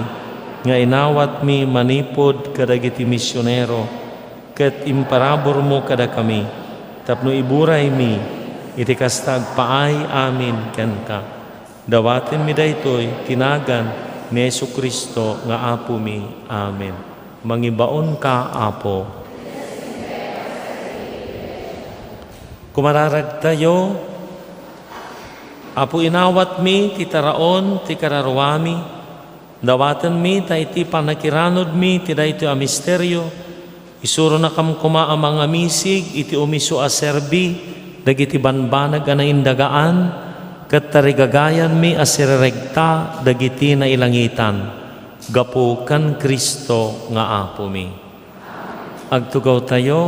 nga inawatmi manipud kadagiti misionero, ket imparaburmo kadakami tapno iburaymi iti kasta agpaay amin kenka. Dawatenmi daytoy ti nagan ni Jesu-Cristo nga Apomi. Amen. Mangibaonka, Apo. Kumararagtayo, Apo, inawatmi ti taraon ti kararuami. Dawatenmi ta iti pannakiranudmi ti daytoy a misterio, isuronakam koma a mangamisig iti umiso a serbi dagiti banbanag a naindagaan, ket tarigagayanmi a sireregta dagiti nailangitan. Gapu ken Cristo nga Apomi. Agtugawtayo.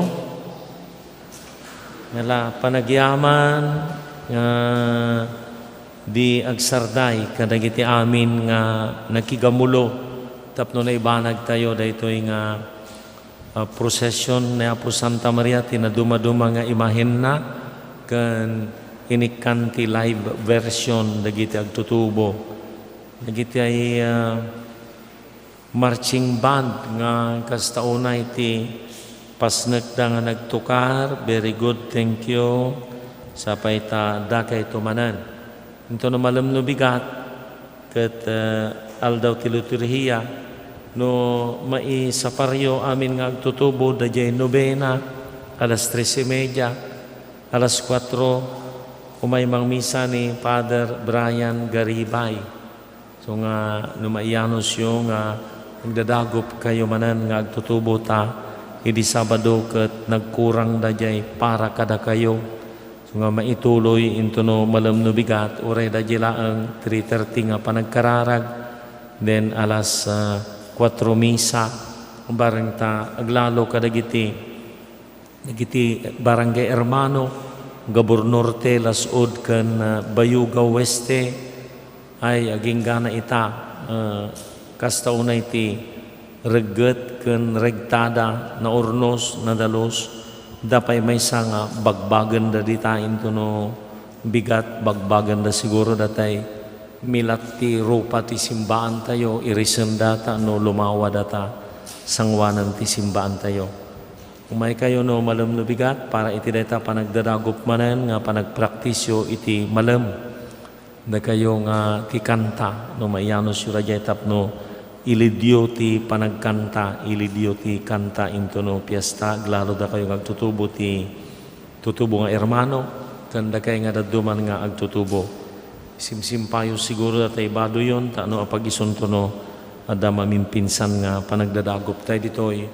Nga la panagyaman nga di agsarday kadagiti amin nga nakigamulo tapno naibanagtayo daytoy nga, ah, procession ni Apo Santa Maria ti nadumaduma nga imahenna ken inikkan ti live version dagiti agtutubo. Dagiti ay, ah, marching band nga kasta unay ti pasnekda nga nagtukar. Very good, thank you. Sapay ta dakayto manen. Intono malem no bigat, ket, eh, aldaw ti liturhia, no maisaparyo amin nga agtutubo, daydiay nobena, alas tres y media, alas kuatro, umay mangmisa ni Father Brian Garibay. So nga, no maiyanusyo nga agdadagupkayo manen nga agtutubo ta, idi Sabado ket nagkurangda diay para kadakayo. So nga, maituloy intono malem no bigat, uray daydiay laeng three thirty nga panagkararag, then alas, ah, kuatro misa, bareng ta aglalo kadagiti dagiti barangay hermano, Gabur Norte, Las-ud, ken, ah, Bayugaw Oeste, ay aginggana ita, ah, kasta unay ti regget ken regtada, naurnos, nadalus, da pay maysa nga bagbagenda dita intono bigat, bagbagenda siguro datay milat ti rupa ti simbaantayo, irisenda ta no lumawadata, sangoanen ti simbaantayo. Umaykayo no malem no bigat para iti dayta panagdadagup manen nga panagpraktisyo iti malem. Dakayo nga ti kanta, no maiyanusyo daydiay tapno ilidyo ti panagkanta, ilidyo ti kanta intono piesta, aglalo dakayo nga agtutubo ti tutubo nga hermano, ken dakay nga dadduman nga agtutubo. Simsimpayo siguro datay badoyon, ta no apag-isunto no adda mamimpinsan nga panagdadaguptay ditoy,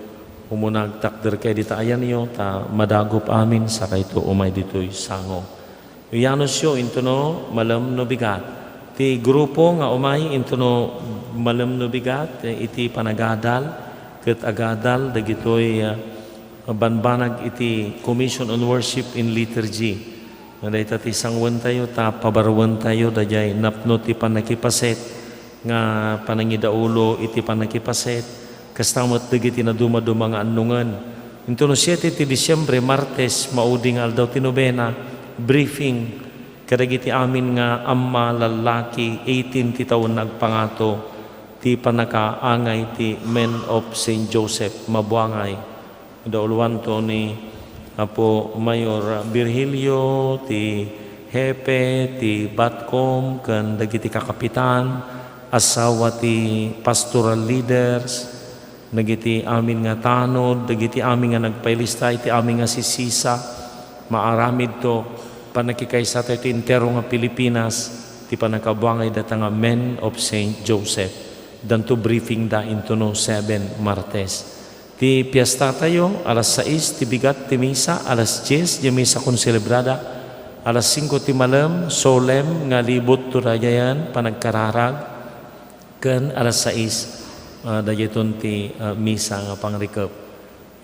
umuna agtakderkay dita ayanyo, ta madagup amin sakayto umay ditoy sango. Iyanusyo intono malem no bigat ti Ti grupo nga umay intono malem no bigat, eh, iti panagadal, ket agadal dagitoy, ah, banbanag iti Commission on Worship and Liturgy. Nga dayta ti sangwentayo, ta pabaruentayo daydiay napno ti pannakipaset nga panangidaulo iti pannakipaset, kasta met dagiti nadumaduma nga annongen. Intono siete ti Disiembre, Martes, maudi nga aldaw ti nobena, briefing kadagiti amin nga amma, lallaki, eighteen ti tawen nga agpangato, ti pannakaangay ti Men of Saint Joseph. Mabuangay. Idauloanto ni Apo Mayor Virgilio, ti hepe ti BATCOM, ken dagiti kakapitan, asawa ti pastoral leaders, dagiti amin nga tanod, dagiti amin nga nagpailista iti amin nga sisisa, maaramidto, pannakikaysatayo ti entero nga Pilipinas, ti pannakabuangay dayta nga Men of Saint Joseph. Danto briefing da intono seven Martes. Ti piestatayo, alas sais ti bigat ti misa, alas dies ti misa konselebrada, alas singko ti malem, solem nga libutto daydiayen, panagkararag, ken alas sais, ah, daydiayton ti, ah, misa nga pangrikep.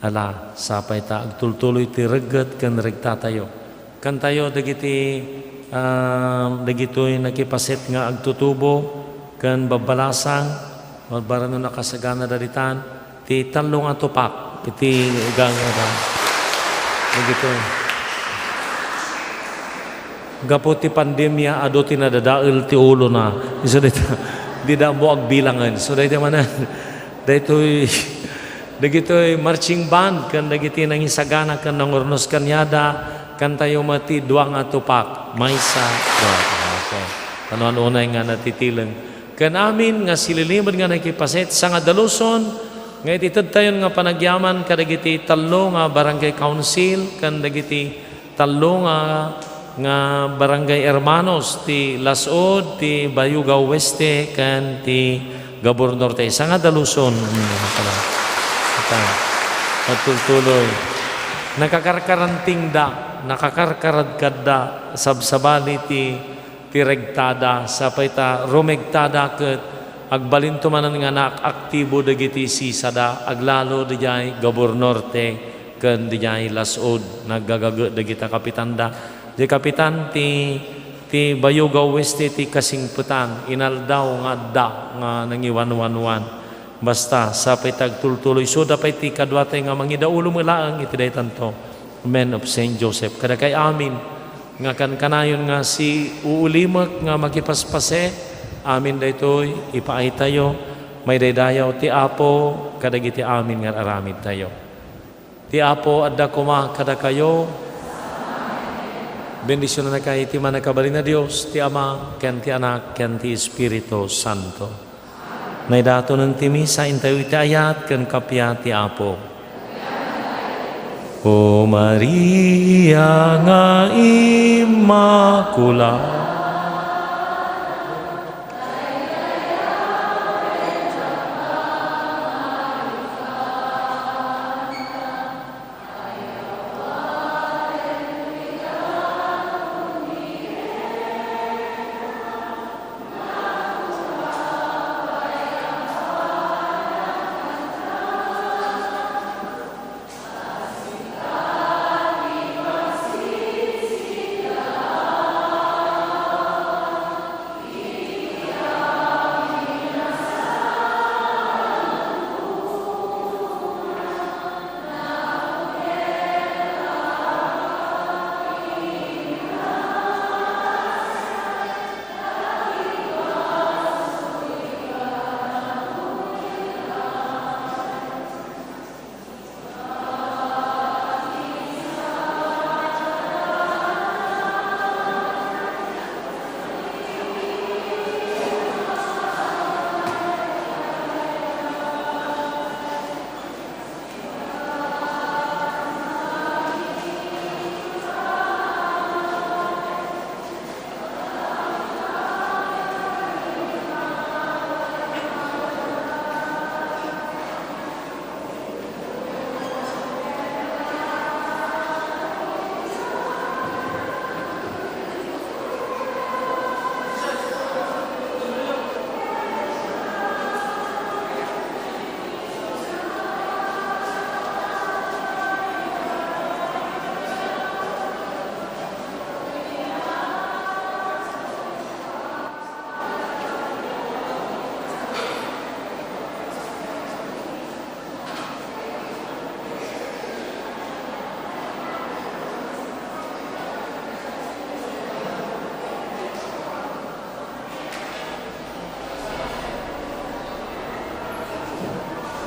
Ala, sapay ta agtultuloy ti regget ken regtatayo. Kantayo dagiti, ah, dagitoy nakipaset nga agtutubo ken babbalasang, mabarbarano nakasaganada ditan, ti tallo nga tupak iti gangada. Dagitoy. Gapu ti pandemia, adu ti nadadael ti ulona. Isu dayta, dida ammo agbilangen. So, dayta manen, daytoy, dagitoy marching band, ken dagiti nangisagana ken nangurnos kaniada, kantayo met ti dua nga tupak. Maysa, dua. Okay. Kanuan unay nga natitileng. Ken amin nga sililimed nga nakipaset, sangadaluson, nga itedtayon nga panagyaman kadagiti tallo nga barangay council, ken dagiti tallo nga, nga barangay hermanos, ti Las-ud, ti Bayugaw Oeste, ken ti Gabor Norte. Sangadaluson. Ita, matultuloy. Nakakarkarantingda, nakakarkaradkadda, sabsabali ti, ti regtada, sapay ta rumegtada ket agbalinto manen nga naaktibo dagiti sisada, aglalo didiay Gabor Norte ken didiay Las-ud. Naggagage dagita kapitanda. Diay kapitan ti, ti Bayugaw Oeste ti kasingpetan, inaldaw nga adda nga nangiwanwanwan. Basta, sapay ta agtultuloy. Isuda pay ti kaduatay nga mangidaulo met laeng iti daytanto, Men of Saint Joseph. Kadakay amin nga kankanayon nga si uulimek nga makipaspase, amin daytoy, ipaaytayo, maidaydayaw ti Apo kadagiti amin nga ar-aramidtayo. Ti Apo adda koma kadakayo. Bendisionannakay ti Mannakabalin a Dios, ti Ama, ken ti Anak, ken ti Espiritu Santo. Naidatonen ti misa, intayo iti ayat ken kappia ti Apo. O Maria nga Immaculada.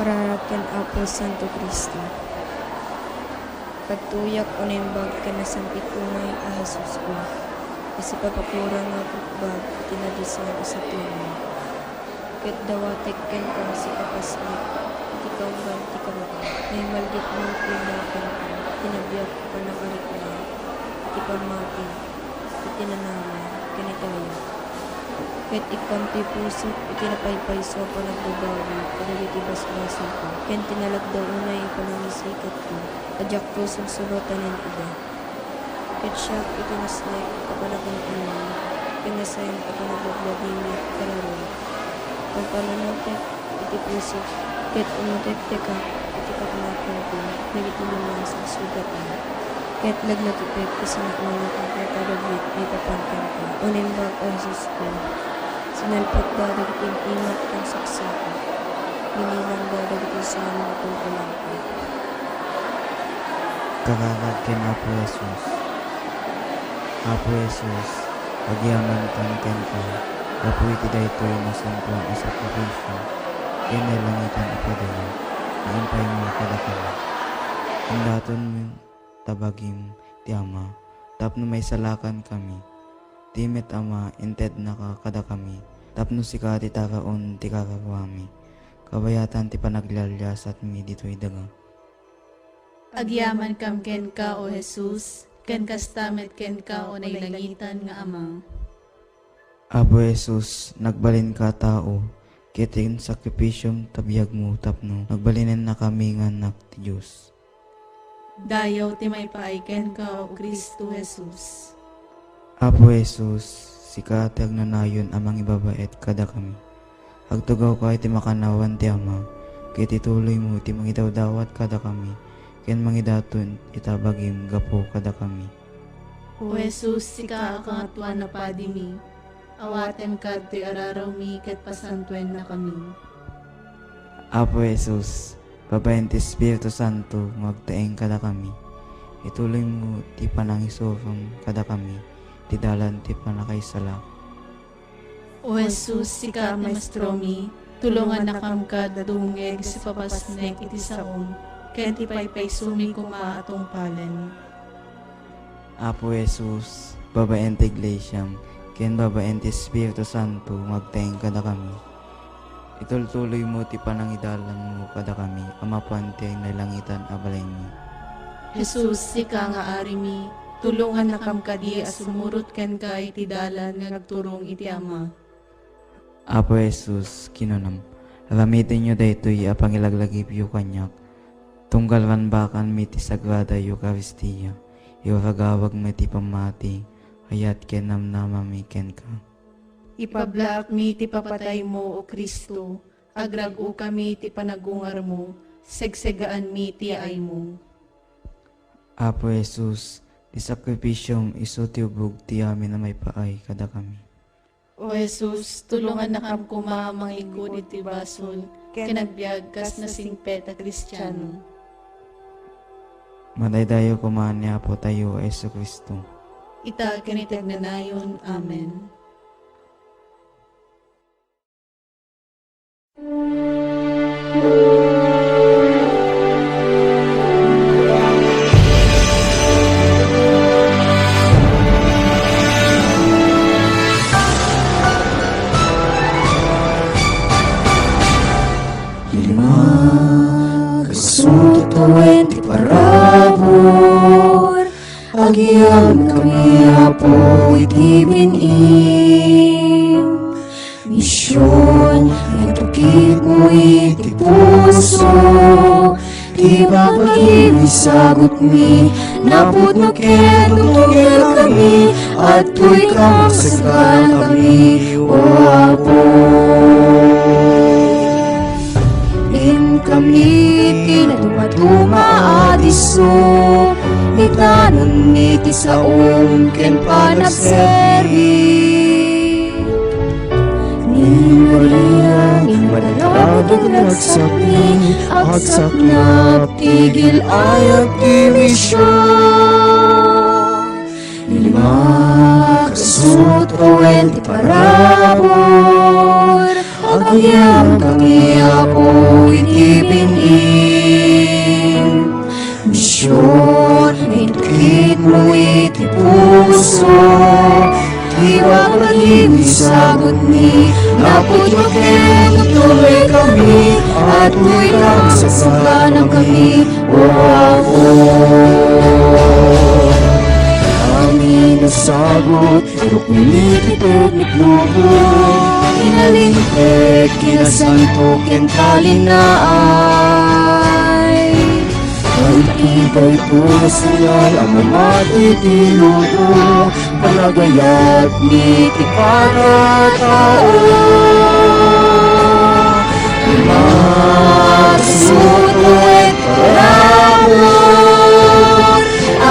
Kararag ken Apo Santo Cristo. Pagtuyak o naimbag ken nasampit unay a Jesusko, a sipapakurang nga kutkot iti nadisang a sakramentu. Ket dawatek kenka a sipapasnek iti kaunggan ti kabato. Naimaldit man ti nakenka, ti nabiag a pannakaarikna, iti pammati, iti nanawan, ken iti ayat. Ket ikkam ti pusok iti napaypayso a panagbabawi kadagiti basbasolko, ken ti nalagda unay a panangisikatko a diakto sunsunotanen ida. Ket siak iti nasnek a panagun-uneg, ken nasayan a panagladladingit a kararag. Pampanunotek iti pusok, ket inutektekak iti pakanakonko dagiti lima a sugsugatna. Ket laglagitek ti sinaknanok a kadagiti maipapan kenka. O naimbag a Jesusko, sinalpetda dagiti im-imak ken saksakak. Binilangda dagiti saanmo a kulkulangko. Kararag ken Apo Jesus. Apo Jesus, agyamankan kenka gapu iti daytoy nasantoan a sakrifisio ken nailangitan a padayo nga impaymo kadakami. Indatonmo ta bagim ti Ama tapno maisalakankami. Ti met, Ama, intednaka kadakami tapno sika ti taraon ti kararuami, kabayatan ti panaglialiasatmi ditoy daga. Agyamankam kenka, O Jesus, ken kasta met kenka, O nailangitan nga Ama. Apo Jesus, nagbalinka a tao, ket insakrifisiom ta biagmo tapno nagbalinennakami nga annak ti Dios. Dayaw ti maipaay kenka, O Cristo Jesus. Apo Jesus, sika ti agnanayon a mangibabaet kadakami. Agtugawka iti makannawan ti Ama, ket ituloymo ti mangidawdawat kadakami, ken mangidaton ita bagim gapu kadakami. O Jesus, sika a Kangatoan a Padimi, awatenka ditoy ararawmi ket pasantuennakami. Apo Jesus, babaen ti Espiritu Santo nga agtaeng kadakami, ituloymo ti panangisurom kadakami ti dalan ti pannakaisalakan. O Jesus, sika a Maestromi, tulongannakam kad dumngeg a sipapasnek iti saom ken ti paypaysomi koma a tungpalen. Apo Jesus, babaen ti Iglesiam ken babaen ti Espiritu Santo nga agtaeng kadakami, itultuloymo ti panangidalanmo kadakami a mapan ti nailangitan a balaymi. Jesus, sika nga Arimi, tulongannakam kadi a sumurot kenka iti dalan nga agturong iti Ama. Apo Jesus, kinunam, aramitenyo daytoy a pangilaglagipyo kaniak, tunggal ranbakanmi ti Sagrada Eukaristia, iragawagmi ti pammati, ayat ken namnamami kenka. Ipablaakmi ti papataymo, O Cristo, agrag-okami ti panagungarmo, segsegaanmi ti yaaymo. Apo Jesus, ti sakrifisiom isu ti ubog ti amin a maipaay kadakami. O Jesus, tulongannakam koma a mangikkud iti basol ken agbiag kas nasingpet a Kristiano. Madaydayaw koma ni Apotayo a Jesu-Cristo. Ita ken iti agnanayon. Amen. Lima, kasu ti tawen ti parabur, agyamankami, Apo, iti bin-im. Mision, nga itukitmo iti puso, ti babagim isagutmi, napudno ket tutugerkami, adtoy ka maksagana kami, O Apo. Inkami ti natumatuma a disso, itanonmi ti saom ken panagserbi. Ni Maria, ni Maria, nagsakni, agsaknap ti gil-ayat ti mision. Lima, kasu ti tawen ti parabur, agyamankami, Apo, iti Ibagbagi'm isagutmi, napudno ken tuloykami, adtoy kang sasanganakami, O Apo. Amin a sagut, rukni ti teknik lubo, inalingpet, kinasanto ken talinaay. Ay, iti daytoy a senyal a mamati ti lubo, panagayat ni ti para tao. Makasuto iti parabur,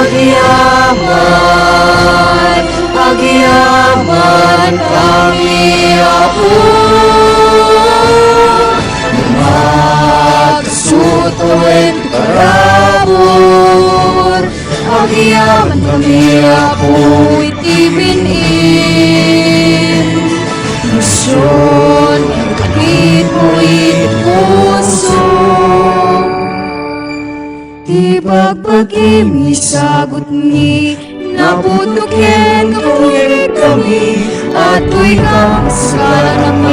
agyaman, agyaman kami, Apo. Makasuto iti parabur, agyaman kami, Apo, iti bin-im. Mision, kapit mo iti puso. Ti bagbagim isagutmi, napudno ken kapuirikami, adtoy kang sasanganakami,